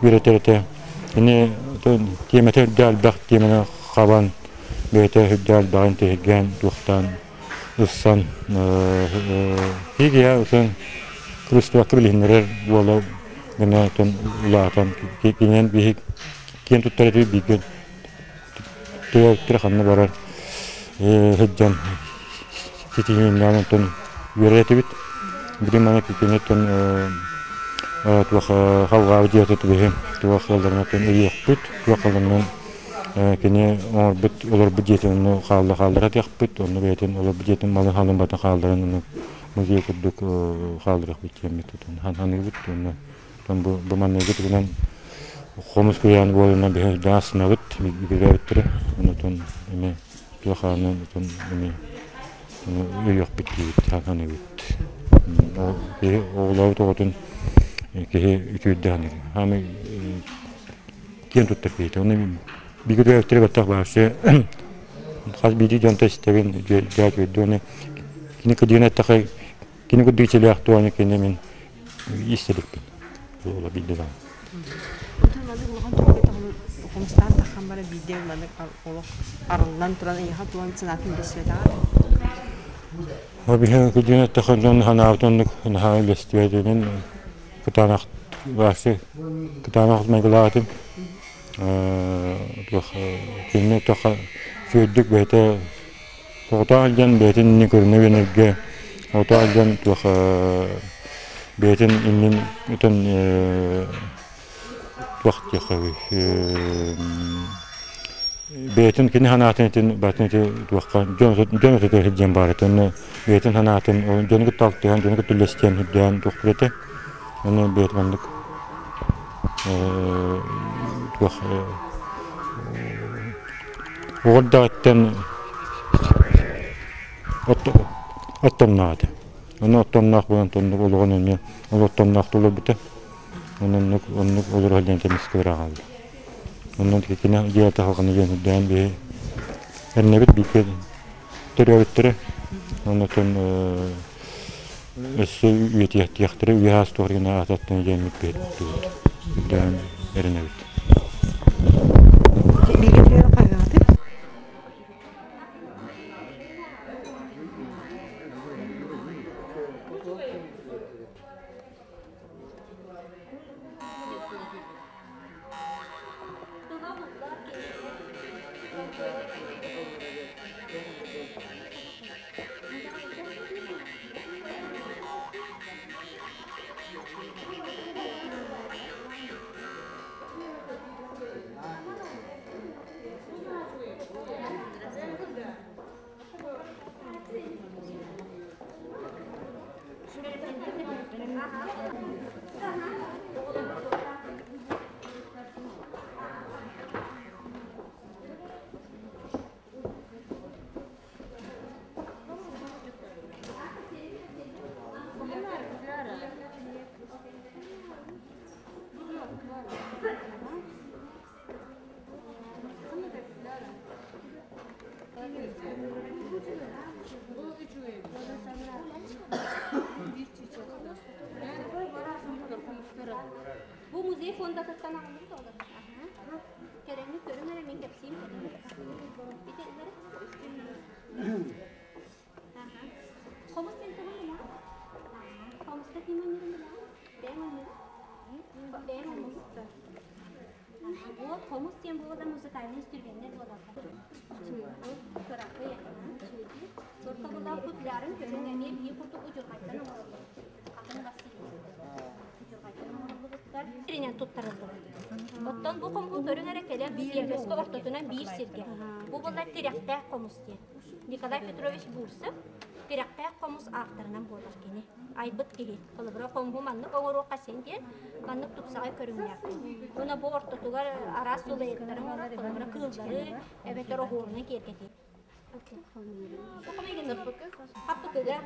үөрэтэр этэ. Кини тиэмэтэ үрдэ элбэх тиэмэни хабан, бэйэтэ үрдэ элбэҕин тиһиргээн, туохтаан ыссан киһи ысан кырыстыбакка билиһиннэрэр буола гына улаатан кининэн биһи киэн туттар этибит бииргэ төрөөбүттэрэ ханна барар сылдьан ситиһииннээн онтон үөрэр этибит билим аны киниттэн туох халҕаабыт дьиэтэ түбэһин туох ыалларынан өйүөхпүт туох ыалларынан кини оҥорбут олорбут дьиэтин онно хаалла хааллара этиэхпит онно бэйэтин олорбут дьиэтин малын халын бата хаалларан ону музей курдук хаалларыахпыт диэммит саныыбыт уонна бу бу манныгы тугунан хомус куйаан буолунан биһи даасынабыт билээбиттэрэ онутун эми туох аанын отун эми өйүөхпүт диибит саныыбыт киһи оҕолообут оҕотун киһи үтүөрдэҕин хаамай киэн туттар киһитэ. Оны биги төрөппүттэрэ баттах баарсы хас биирдии дьонто истэбин дьээчүөрдү оны кини кыдыын эттэхэ кини курдук ичилээх туону кини мин истэбиппин. Ола билди даҕаны. Онтон маннык улахан түбүгэ таһынан хомустаан таххан бара биирдэ маннык олох арыллан туран эйиэхэ туон санаатын билсибэтэҕэ. Биһиги кыдыын эттэхэ дьон санаабыт оннук наһаа үлэстибэтинин кытаанах баасы кытаанах майгылаах этим туох кинини туохха үчүгэйдик бэйэтэ соҕотох илдьэн бэйэтин иннин көрүнэ үөрэнэргэ соҕотох илдьэн туох бэйэтин иннин өтөн туох диэххэ бэйэтин кини санаатын этин батын ити туохха дьон дьон өтөтө сылдьан баар этэ онно бэйэтин санаатын дьону кытта алтыһан дьону кытта үллэстиэн үрдээн туохпут этэ ону бэйэтин маннык туох оҕо эрдэҕиттэн оттомноох этэ ону оттомноох буолан оннук олоҕун эмиэ ол оттомноох олорбута оннук оннук олоро сылдьан эмискэ быраҕаллар Онон кини дьиэтэ халҕаны диэн үрдээн биһи эрнэбит бииргэ төрөөбүттэрэ. Оннотон өссө үйэтиэхтиэхтэрэ үйэ аас туох гына аататтан диэммит биһи үрдээн эрэнэбит. Бииргэ төрөөбүт хаһыаҕытый? Бу музей фондатыттан аҕалбыт олор. Кэрэҥҥи көрүҥ эрэ мин кэпсиим. Ити Бу буолар музыкальный инструментнэр буолаллар. Чыыры, кыракый Сортобулаах футлярын көрүҥ эмиэ биир курдук удьурҕайтан оҥороллор. Атын Василий. Удьурҕайтан оҥоруллубуттар. Сиринэн туттарыллыбыт. Оттон бу хомуһу көрүҥ эрэ кэлэр сиэрбэскэ ортотунан биир сиргэ. Бу буолар тирэхтээх хомус диэн. Николай Петрович Бурцев тирэхтээх хомус авторынан буолар кини. Айбыт киһи. Холобура, хомуһу маннык оҥоруохха син диэн, маннык тупсаҕай көрүҥнээх. Уонна бу ортотугар араас сулайыттары оҥорор, холобура, кыыллары эбэтэр оһуорунан киэргэтии. Хаппыкыга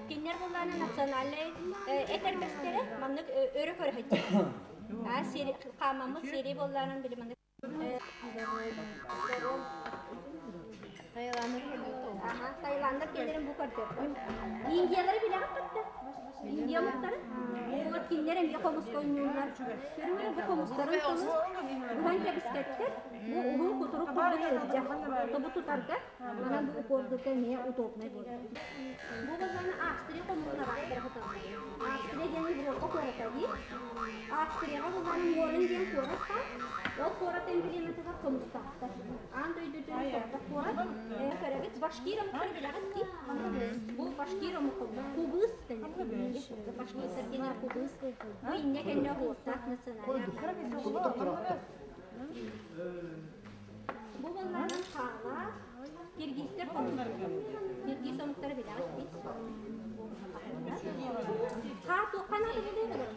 кинилэр буллаана национальнай этэрбэстэрэ маннык өрө көрө сылдьар. Хаамаммыт сири буоллаанан били маннык Таиландар кэлэрин бу көрдөрдүм. Индиялары билэҕит батта? Индия омуктары. Вот кинилэр эмиэ хомуска оонньууллар. Көрүҥ бу хомустарын тылын быһан кэбиспэттэр. Бу уһун кутурук курдук сылдьар. Тобу тутарга манан бу укордука эмиэ удобнай буолар. Бу болланы Австрия хомуһун араастара сыталлар. Австрия диэн Европа куората дии. Австрияҕа булланы Морен диэн куорат баар. Ол куорат эмблематыгар хомустаахтар. Аан дойду үрдүнэн сордох куорат. Көрөбүт, башкир омуктары билэҕит дии. Бу башкир омук кубыз дэнэр. Башкирдар диэн кубыз. Бу иннэ кэннэ оһуохтаах национальный Бу балларынан хаалаах киргизтэр хомустар. Киргиз омуктары билэҕит дии. Хаа туохха наада буолуо?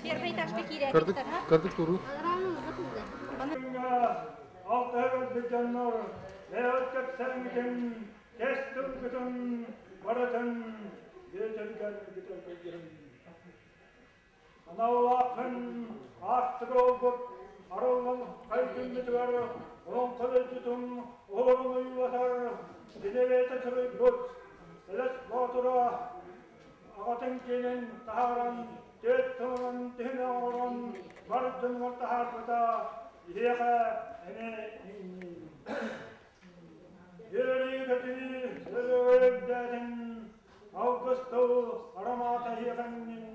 Первый этажка киирээбиттэр. Кырдык туруу. Алтыһы дьоннор бэйэҕит кэпсээҥҥитин, кэс тылгытын барытын биэтэргэр бүтэрбигин. Аналлааххын аартыга олбут арыллан хайгыммытыгар олоҥхо дойдутун олорун ойуулатар кини бэйэтэ суруйбут Элэс Боотура аҕатын киэнин таһааран түөрт тылынан түһүнэ оҥорон бар дьонугар таһаарбыта биһиэхэ эмиэ иҥниин. Үөрүү-көтүү өрөөрдээтин Алгыс тыл аромата иэхэҥҥин,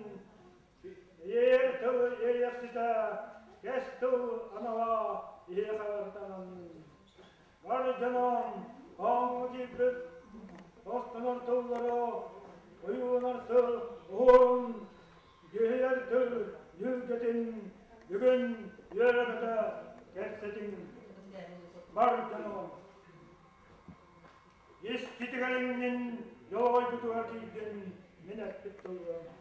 Иэйэр тыл иэйэхситэ, Кэс тыл анала иһиэхэ ыртанан. Бар дьоном, хооҥҥо киирбит Хостонор тыллары, ойууланар тыл уһуорун, Дьүһүйэр тыл дьүргэтин бүгүн үөрэ-көтө кэпсэтиҥ. Бар дьоном, Ис китигэр иҥнин, дьолоҕойбутугар тиийдин, мин эппит тылларым.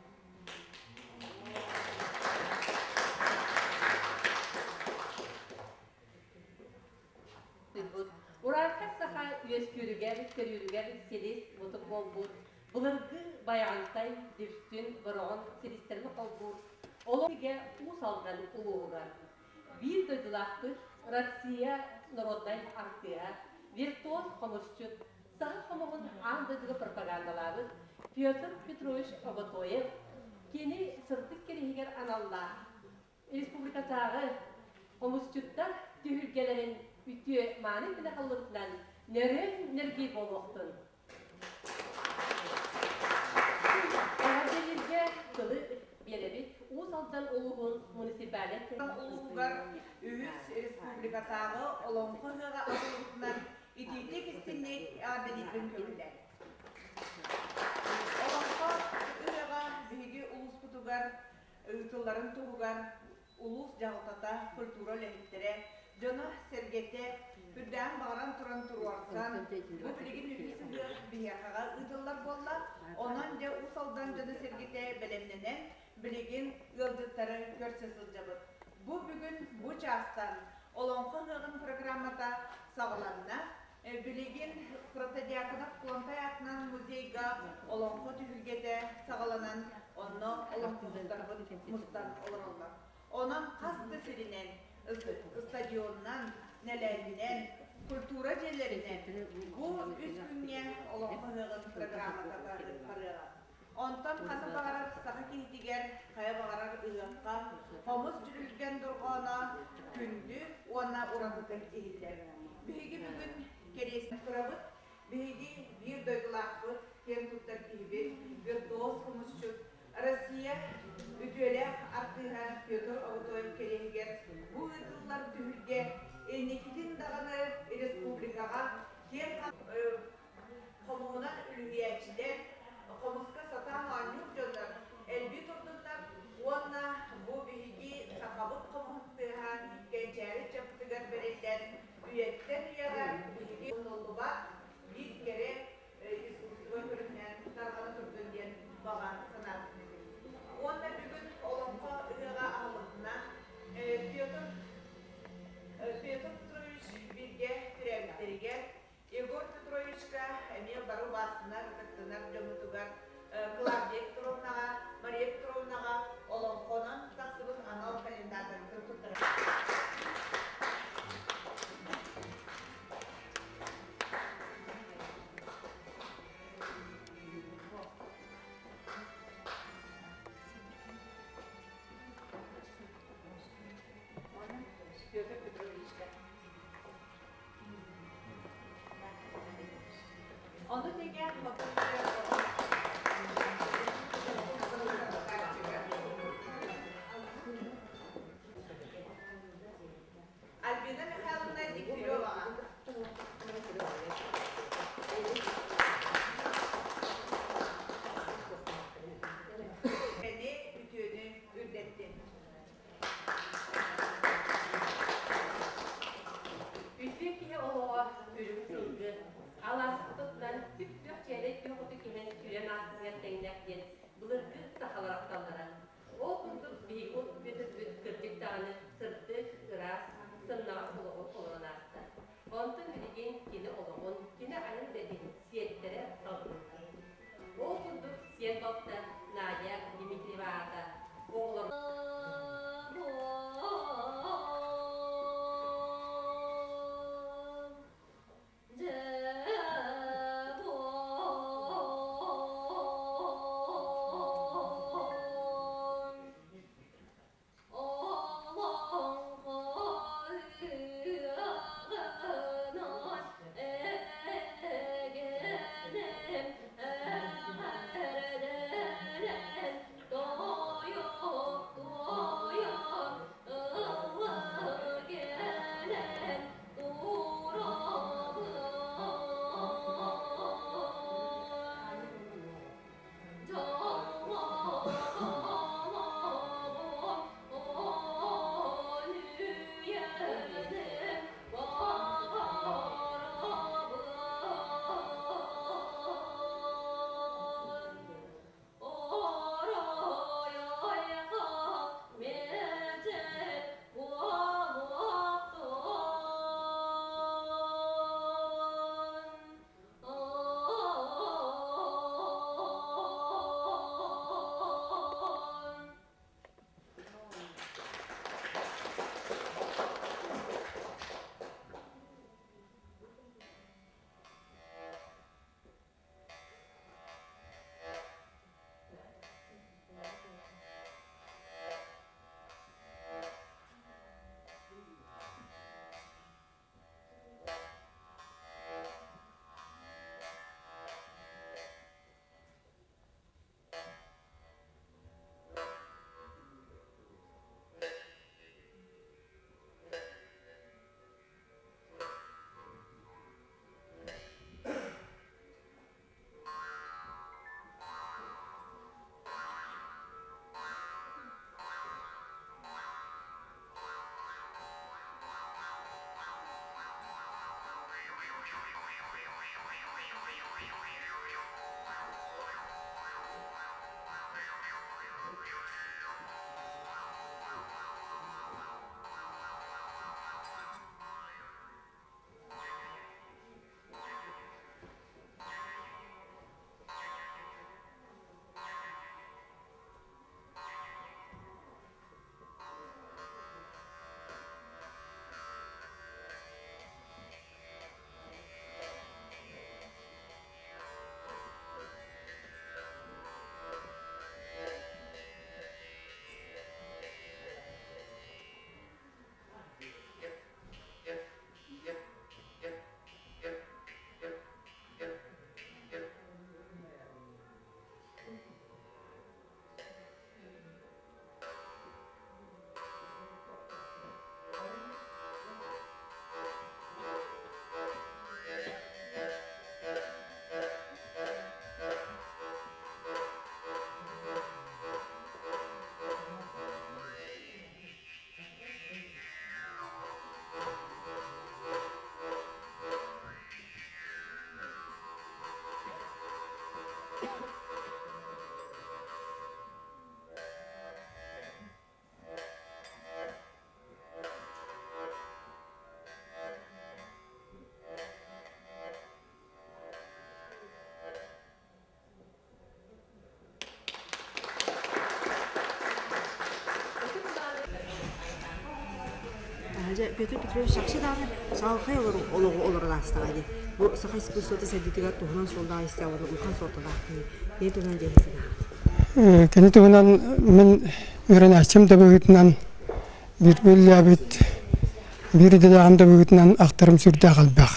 Урааҥхай саха үөскүүрүгэр, төрүүрүгэр силис, мутук буолбут, былыргы Байаҕантай, Дүпсүн, Бороҕон силистэрин холбуур олох Уус Алдан улууһугар биир дойдулаахпыт Россия народнай артыыһа, виртуоз хомусчут, саха хомуһун аан дойдуга пропагандалаабыт Петр Петрович Оготоев кини сырдык кириһигэр аналлаах республикатааҕы хомусчуттар түһүлгэлэрин үтүө мааны күнэ халлыбытынан нөрүөн нөргүй буолуохтун! Эҕэрдэлииргэ тылы биэрэбит Уус Алдан улууһун муниципальнай улууһугар үһүс республикатааҕы Олоҥхо ыһыаҕа арыллыбытынан итиитик истиҥник эҕэрдэлиирбин көҥүллээн. Олоҥхо ыһыаҕа биһиги улууспутугар ыытылларын туһугар улуус дьаһалтата, культура үлэһиттэрэ, дьоно-сэргэтэ үрдээн баҕаран туран туруорсан, бу билигин үһүс ыһыах биһиэхэҕэ ыытыллар буолла. Онон дьэ Уус Алдан дьоно-сэргэтэ бэлэмнэнэн, билигин ыалдьыттары көрсө сылдьабыт. Бу бүгүн бу чаастан Олоҥхо ыһыаҕын программата саҕаланна. Билигин Протодьяконов Кулантай аатынан музейга Олоҥхо түһүлгэтэ саҕаланан, онно олоҥхоһуттарбыт мустан олороллор. Онон хас да сиринэн, стадионунан, нэлээнинэн, культура дьиэлэринэн бу үс күҥҥэ Олоҥхо ыһыаҕын программата барыаҕа. Онтон ханна баҕарар саха киһитигэр, хайа баҕарар ыһыахха хомус дьүрүлгэн дорҕооно күндү уонна уратытык иһиллэр. Биһиги бүгүн кэриэстэн турабыт. Биһиги биир дойдулаахпыт, киэн туттар киһибит, виртуоз хомусчут, Россия үтүөлээх артыыһа Петр Оготоев кэриэһигэр бу ыытыллар түһүлгэ инникитин даҕаны республикаҕа киэҥ хомуһунан үлүһүйээччилэр, хомуска сатаан оонньуур дьоннор элбии турдуннар уонна бу биһиги сахабыт хомуһун тыаһа кэнчээри ыччаппытыгар бэриллэн үйэттэн үйэҕэ биһиги умнуллубат биир кэрэ искусство көрүҥүнэн тарҕана турдун диэн баҕа санаабытын этэбит. Уонна бүгүн Олоҥхо ыһыаҕа аһыллыбытынан Петр Петр Петрович бииргэ төрөөбүттэригэр Егор Петровичка эмиэ бары убаастанар, ытыктанар дьоммутугар Клавдия Петровнаҕа, Мария Петровнаҕа олоҥхонон тахсыбыт анал календардарбытын туттарабыт. Петр Петровичка. Ону тэҥэ Альбина Михайловна Дегтяреваҕа. Кэни үтүөнү үрдэттин. Үтүө киһи олоҕо үрүҥ сылгы, алааска тутунан күп-күөх чээлэй күөх оту иһэн сүүрэн ааспытыгар тэҥнээх диэн былыргы сахалар ахталлара. Ол курдук биһиги Бүөтүрбүт кырдьык даҕаны сырдык, ыраас, сымнаҕас олоҕу олорон ааста. Онтон билигин кини олоҕун, кини айан үлэтин сиэттэрэ салгыыллар. Ол курдук сиэн балта Надя Дмитриева аата оҕолор Петр Петрович чахчы даҕаны саҕалхай олоҕу олорон аастаҕа дии. Бу саха искусствота сайдыытыгар туһунан суоллаах истээх уонна улахан суолталаах киһи. Кини туһунан диэн санааҕыт? Кини туһунан мин үөрэнээччим да быһыытынан бииргэ үлэлээбит биир идэлээҕим да быһыытынан ахтарым сүрдээх элбэх.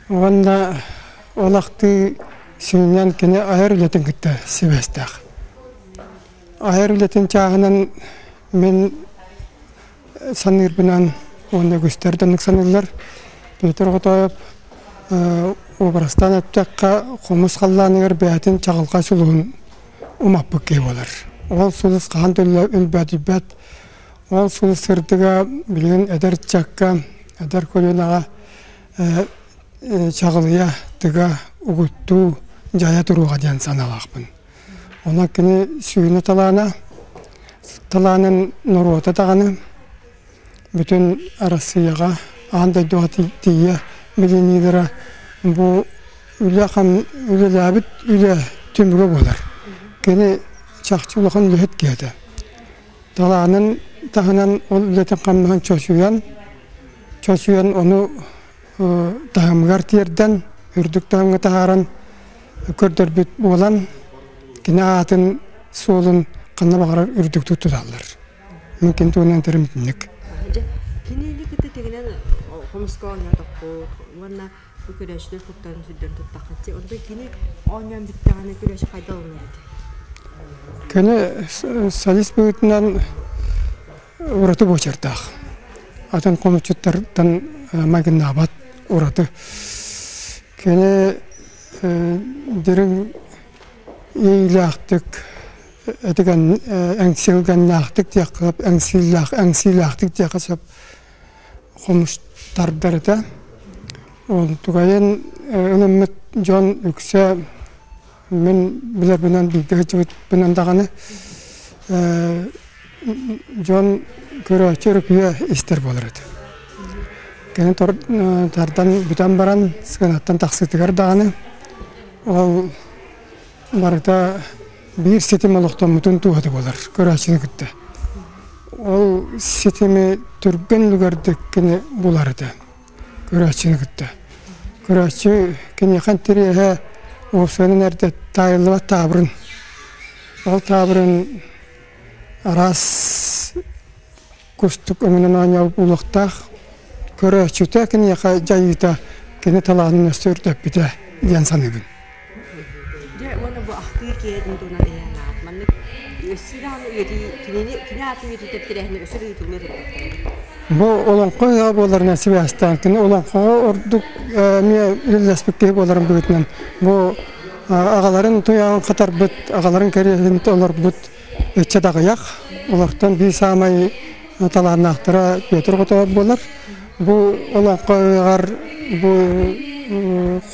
Уонна ол ахтыы сүнньүнэн кини айар үлэтин кытта сибээстээх. Айар үлэтин чааһынан мин саныырбынан уонна үгүстэр да оннук саныыллар. Петр Хотоев уобарастаан эттэххэ, хомус халлааныгар бэйэтин чаҕылхай сулуһун умаппыт киһи буолар. Ол сулус хаһан да өлбөөдүйбэт. Ол сулус сырдыга билигин эдэр ыччакка, эдэр көлүөнэҕэ чаҕылыйа, тыга, угуттуу, дьайа туруоҕа диэн санаалаахпын. Онон кини сүүнэ талаана, талаанын норуота даҕаны бүтүн Арассыыйаҕа, аан дойдуга тиийэ билиниилэрэ бу үлэ үлэлээбит үлэ түмүгэ буолар. Кини чахчы улахан үлэһит киһи этэ. Талаанын таһынан ол үлэтин хамнаһын чочуйан, чочуйан ону таһымыгар тиэрдэн, үрдүк таһымҥа таһааран көрдөрбүт буолан, кини аатын суолун ханна баҕарар үрдүктүк туталлар. Мин кини туһунан этэрим итинник. Дьэ, кинини кытта тэҥинэн хомуска оонньоотохпут уонна бу көрөөччүлэр куттарын сүрдэрин туттаххыт. Онтон кини оонньоон бүттэҕинэ көрөөччү хайдах ылынар этэй? Кини солист быһыытынан ураты буочардаах. Атын хомусчуттартан майгыннаабат ураты. Кини дириҥ иилээхтик этигэн эҥсилгэннээхтик диэххэ эҥсиилээх эҥсиилээхтик диэххэ сөп хомус тардар этэ. Онтукайын ылыммыт дьон үксэ мин билэрбинэн бииргэ сылдьыбыппынан даҕаны дьон көрөөччү өрүкүйэ истэр буолар этэ. Кини тардан бүтэн баран сыанаттан тахсыытыгар даҕаны ол барыта биир ситим олохтоммутун туоһута буолар көрөөччүнү кытта. Ол ситими түргэн үлүгэрдик кини булар этэ көрөөччүнү кытта. Көрөөччү киниэхэ интэриэһэ уопсайынан эрдэ таайыллыбат таабырын. Ол таабырын араас кустук өҥүнэн оонньообут буолуохтаах. Көрөөччүтэ киниэхэ дьайыыта кини талаанын өссө үрдэппитэ диэн саныыбын. Дьэ уонна бу ахтыы киэһэтин туһунан ыйааннаҕыт. Маннык өссө даҕаны үйэтии кинини кини аатын үйэтитэр тэрээһиннэр өссө да ыытыллыа турдахтара. Бу олоҥхо ыһыаҕа буоларынан сибээстээн кини олоҥхоҕо ордук эмиэ үлэлэспит киһи буоларын быһыытынан бу аҕаларын туйаҕын хатарбыт, аҕаларын кэриэһин толорбут ыччат аҕыйах. Олортон биир саамай талааннаахтара Петр Хотоев буолар. Бу олоҥхо ыһыаҕар бу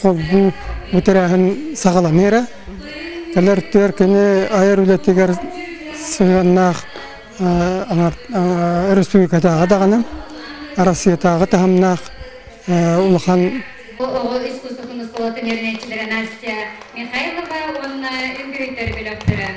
холбуу бу тэрээһин саҕаланыы эрэ. Кэлэр түөр кини айар үлэтигэр сыһыаннаах республикатааҕы даҕаны, Арассыыйатааҕы таһымнаах улахан Оҕо искусствотын оскуолатын үөрэнээччилэрэ Настя Михайлова уонна үҥкүүһүттэр бөлөхтөрө.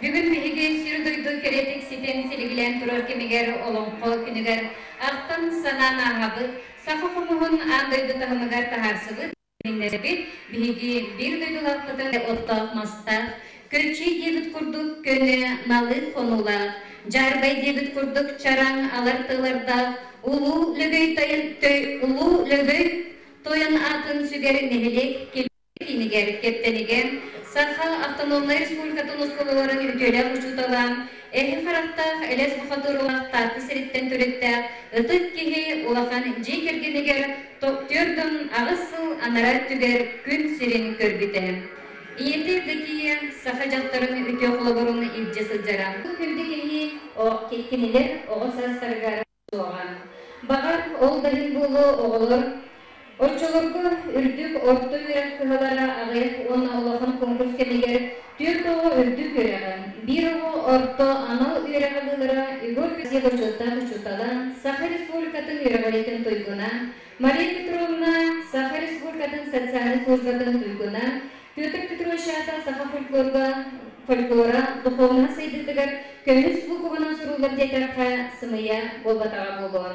Бүгүн биһиги сир-дойду кэрэтик ситэн силигилээн турар кэмигэр Олоҥхо күнүгэр ахтан-санаан ааһабыт, саха хомуһун аан дойду таһымыгар таһаарсыбыт билиһиннэрэбит. Биһиги биир дойдулаахпытын оттоох-мастаах, көччүй диэбит курдук көнө, налык хонуулаах, дьаарбай диэбит курдук чараҥ алар тыалардаах Улуу Лөгөй тойон, Улуу Лөгөй тойон аатын сүгэр нэһилиэк киинигэр Кэптэнигэ Саха автономнай республикатын оскуолаларын үтүөлээх учуутала, эһи харахтаах элэс бухатырлаах Таатта сириттэн төрүттээх ытык киһи улахан дьиэ кэргэнигэр 48 сыл анараа өттүгэр күн сирин көрбүтэ. Ийэтэ Евдокия саха дьахтарын үтүө холобурун илдьэ сылдьара. Күндү киһи кинилэр оҕо саастарыгар суоҕа. Баҕар, ол да иһин буолуо оҕолор оччолорго үрдүк орто үөрэх кыһалара аҕыйах уонна улахан конкурс кэмигэр түөрт оҕо үрдүк үөрэҕи, биир оҕо орто анал үөрэҕи ылара Егор бочуоттаах учуутала, Саха Республикатын үөрэҕириитин туйгуна, Мария Петровна Саха Республикатын социальнай службатын туйгуна, Петр Петрович аата саха фольклорга фольклора духовнай сайдыытыгар көмүс буукубанан суруллар диэтэххэ сымыйа буолбатаҕа буолуо.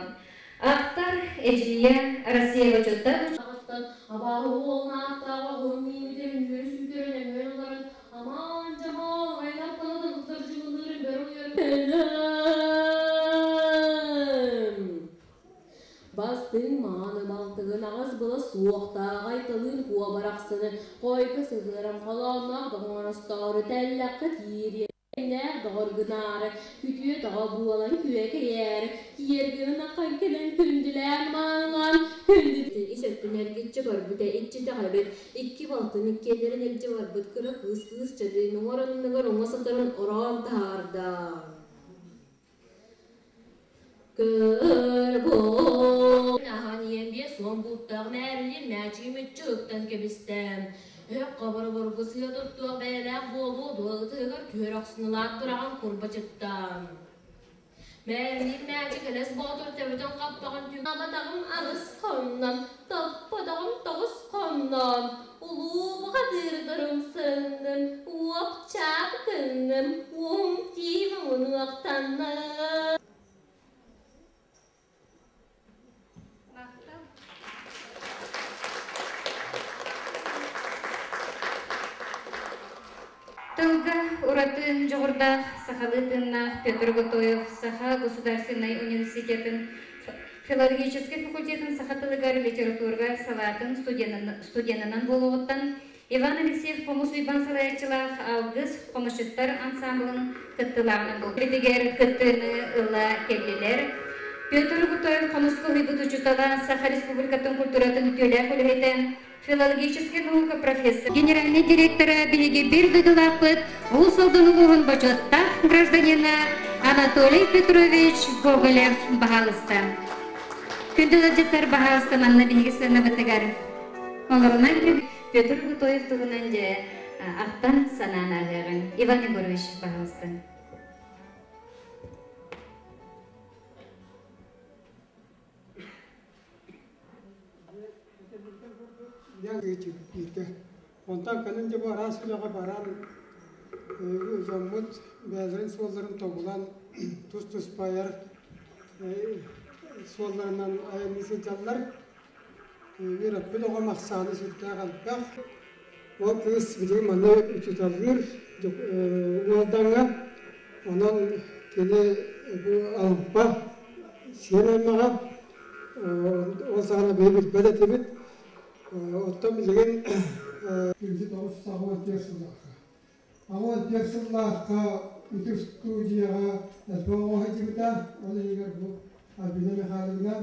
Автор эдьиийэ Россия бочуоттаах Аҕаттан абааһы уолун ааттааҕа оҕуһун мииммитин үөрү сүүйтэрэн өҥөйөн олорон амаан дьамаал айнаппанатын утардьыҥыныырын бөрө Бастыҥ мааны балтыгын аҕыс была суохтаах айталыын куобарахсыны хойго сыһыаран холоонноох доҕоҥостоору тэллэххэ киириэ Кэмнээх доҕор гынаары, күтүө тоҕо буолан күөкэйээри, киэр гынан кэлэн күндүлээн маанылаан күндү ис өттүн эргиччи көрбүтэ иччитэх эбит, икки балтын иккиэннэрин илдьэ барбыт кыра кыыс кыыс чэтин уҥар анныгар уҥа сытарын ороон таһаарда. Көр бу аһан иэн 50 бууттаах мээрилиин мээчиги мүччү ыктан кэбистэ. Өһөх хобороборгу сыа туттуох бэйэлээх буолуо дуо ытыһыгар түһэр охсунулаах тураҕын курбачытта. Мээрилиин мээчик элэс боотур төбөтүн хаппаҕын түҥ абатаҕым аҕыс хонно, топпотоҕум тоҕус хонно, улуу бухатыырдарым сынным, уоп-чаап гынным, уоһум тиим уҥуохтанным. Тылга ураты дьоҕурдаах сахалыы тыыннаах Петр Готоев Саха государственнай университетын филологическай факультетын саха тылыгар литературга салаатын студенынан буолуоҕуттан Иван Алексеев Хомус Уйбаан салайааччылаах Алгыс хомусчуттар ансаамбылын кыттыылааҕынан буолбутугар кыттыыны ыла кэллилэр. Петр Гутоев хомуска уһуйбут учуутала, Саха Республикатын культуратын үтүөлээх үлэһитэ, филологическай наука профессор, генеральный директора биһиги биир дойдулаахпыт Уус Алдан улууһун бочуоттаах гражданина Анатолий Петрович Гоголев баһаалыста. Күндү ыалдьыттар баһаалыста манна биһиги сыанабытыгар олорунан Петр Гутоев туһунан дьэ ахтан санаан ааһыаҕыҥ. Иван Егорович, баһаалыста. Онтон кэлин дьэ бу араас үлэҕэ баран дьоммут бэйэлэрин суолларын тобулан тус-туспа айар суолларынан айанныы сылдьаллар. Үөрэппит оҕом ахсаана сүрдээх элбэх. Ол кыыс билигин манна учууталлыыр Уолдаҥҥа. Онон кини бу Алампа сиэн аймаҕа. Ол саҕана биһи билбэт этибит. Оттон билигин 1984 сыллаахха. 84 сыллаахха ити студияҕа элбэх оҕо сылдьыбыта. Ол иһигэр бу Альбина Михайловна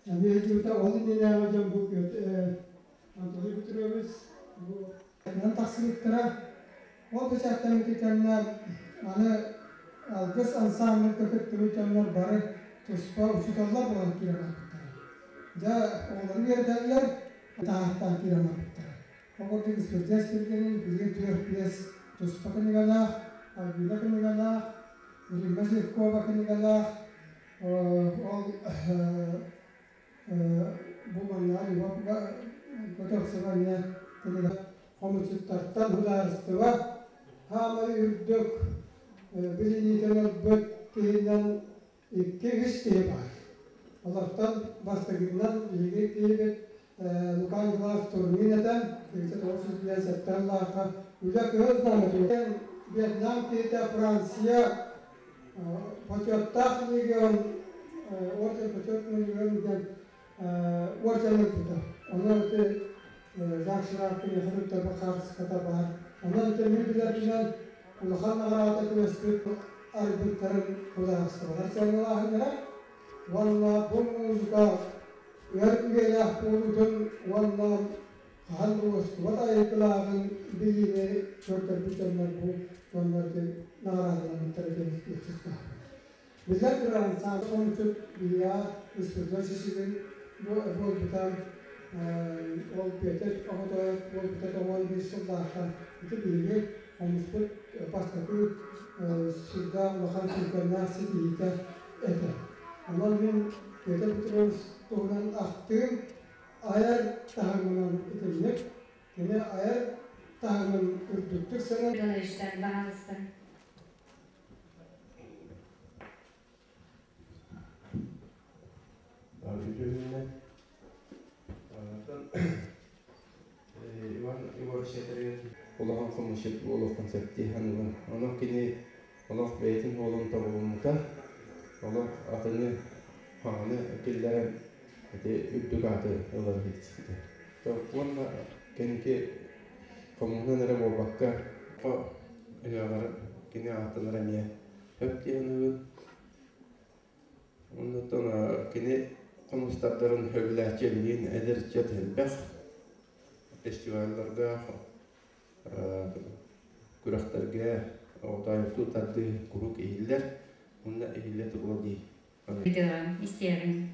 эмиэ сылдьыбыта. Ол иннинээҕи дьон бу Анатолий Петрович бу тахсыбыттара. Ол бэчээттэммити кэннэ аны Алгыс ансаамбылга кыттыбыт дьоннор бары туспа учууталлар буолан киирэн барбыттара. Дьэ, оҕолору үөрэтэллэр, таһаартаан киирэн барбыттара. Ол курдук Испирдиэс Киргэнин билигин түөрт-биэс туспа кинигэлээх, Альбина кинигэлээх, Римма Жиркова кинигэлээх, ол бу манна Любовь Готовцева эмиэ кинигэ хомусчуттартан судаарыстыба хаамай үрдүк билиниитин ылбыт киһинэн икки-үс киһи баар. Олортон бастакытынан биһиги киһибит Лука Николаевич Турнин этэ, 1957 сыллаахха үлэ кыһыл знамятын Вьетнам киһитэ Франция Почеттаах легион орден почетный легион диэн орден ылбыта. Онон ити Жак Ширак киниэхэ туттарбыт хаартыската баар. Онон ити мин билэрбинэн улахан наҕараада түбэспит арыйбыттарын судаарыстыбалар сыаналааһыннара уонна бу музыка өр үйэлээх буолуутун уонна хаһан да уостубат айылгылааҕын билиини көрдөрбүт дьоннор бу дьоннор наҕараадаламмыттара диэн этиэх тустаахпын. Биллэн турар, ансаамбыл хомуччут биһиэхэ Испирдион Шишигин буолбута, ол Петр Оҕотоев буолбута 91 сыллаахха ити биһиги хомуспут бастакы сүрдээх улахан сүргэннээх ситиһиитэ этэ. Онон мин Петр Петрович туһунан ахтыым айар таһымынан итинник. Кини айар Таһымын үрдүктүк сыаналыыр. Николаевичтар, баһаалыста. Үтүөнүнэн Иван Егорович этэригэр улахан хомусчут буолуоххун сөп дии саныыбын. Онон кини олох бэйэтин уолун тобулуммута, олох атыны хаҥаны киллэрэн ити үрдүк ааты ылар ситиспитэ. Уонна кэнники хомуһунан эрэ буолбакка, ыһыаҕар кини ааттанар эмиэ сөп дии саныыбын. Оннуттан кини хомустардарын сөбүлээччи билигин эдэр ыччат элбэх. Фестивалларга, күрэхтэргэ оҕотоойуктуу тардыы куруук иһиллэр. Уонна иһиллэ туруо дии. Истиэҕиҥ.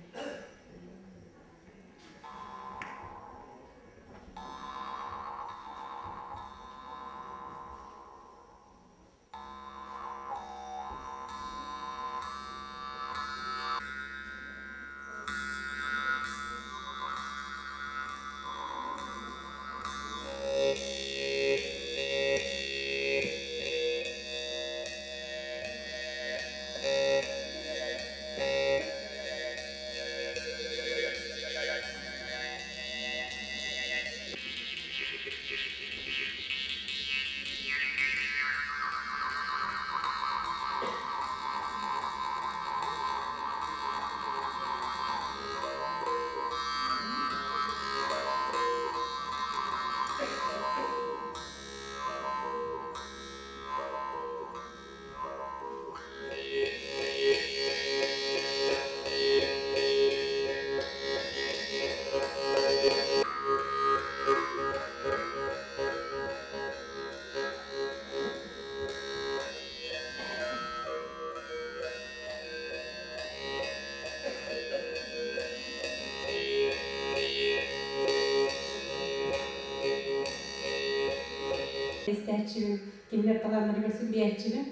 Истээччибин, кинилэр талааннарыгар сүгүрүйээччибин.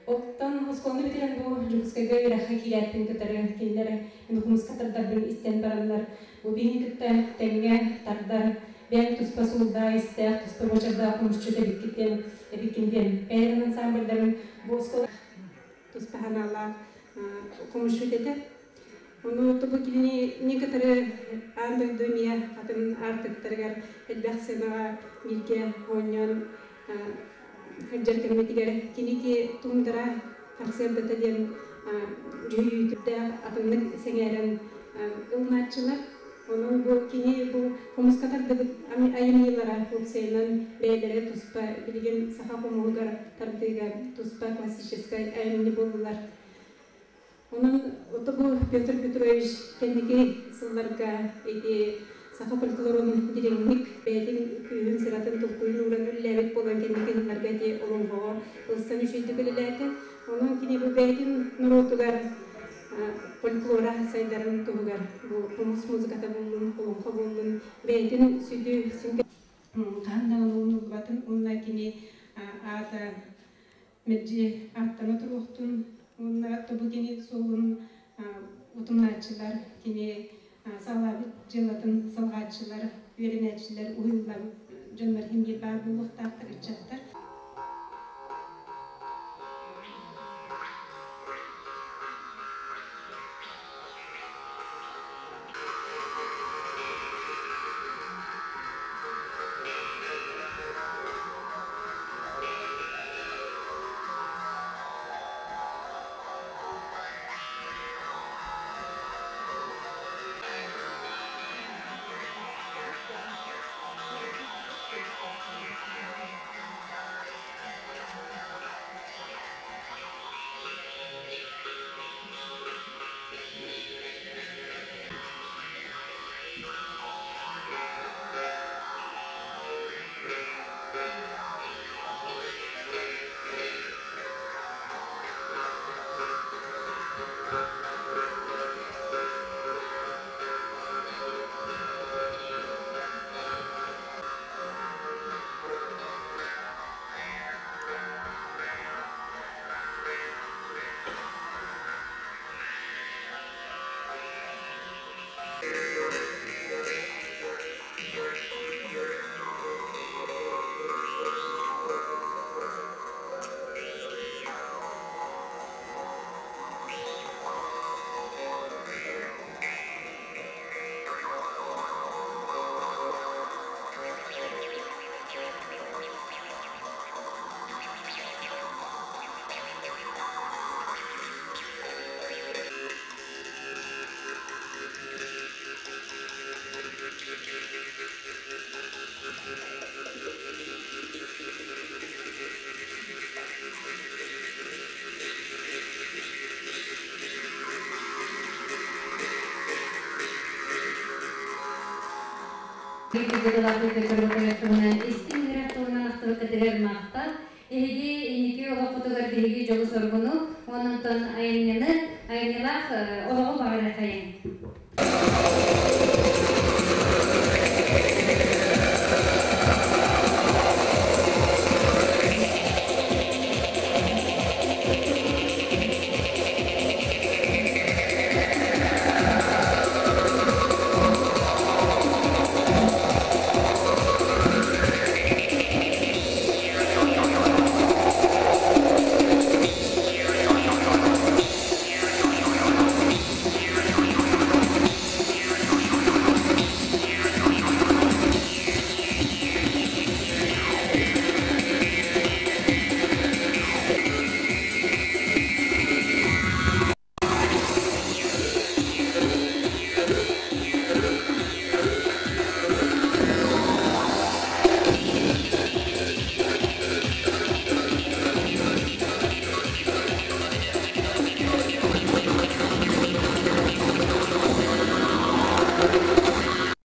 Оттон оскуоланы бүтэрэн бу Дьокуускайга үөрэххэ киирээппин кытары кинилэр мин хомуска тардарбын истэн бараннар, бу биһини кытта тэҥҥэ тардар, бэйэҥ туспа суолдаах истээх, туспа буочардаах хомусчут эбиккит диэн эбиккин диэн бэйэлэрин ансамбльдарын бу оскуола туспа санаалаах хомусчут этэ. Ону бу кинини кытары аан дойду эмиэ атын аартыктарыгар элбэх сыанаҕа бииргэ оонньоон сылдьар кэммитигэр киники туундара сарсыардата диэн дьүһүйүүтүрдээх атыннык сэҥээрэн ылынааччылар. Онон бу кини бу хомуска тардыбыт айымньылара уопсайынан бэйэлэрэ туспа билигин саха хомуһугар тардыыга туспа классическай айымньы буоллулар. Онон бу Петр Петрович кэнники сылларга ити саха фольклорун дириҥник бэйэтин күүһүн, сыратын, толкуйун ууран үлэлээбит буолан кэнники сылларга ити олоҥхоҕо ылсан үчүгэйдик үлэлээтэ. Онон кини бу бэйэтин норуотугар фольклора сайдарын туһугар бу хомус музыката буоллун, олоҥхо буоллун бэйэтин сүдү сүҥкэ хаһан даҕаны умнуллубатын уонна кини аата мэлдьи ааттана туруохтун уонна тобу кини суолун утумнааччылар, кини саҕалаабыт дьыалатын салҕааччылар, үөрэнээччилэр, уһуйуллар дьоннор иһин биир баар буолуохтаахтар, ыччаттар. Туһунан истиҥ иһирэх туһунан ахтыбыккытыгар махтал. Эһиги инники олоххутугар биһиги дьолу-соргуну, онон айымньыны, айымньылаах олоҕу баҕарыаххайыҥ.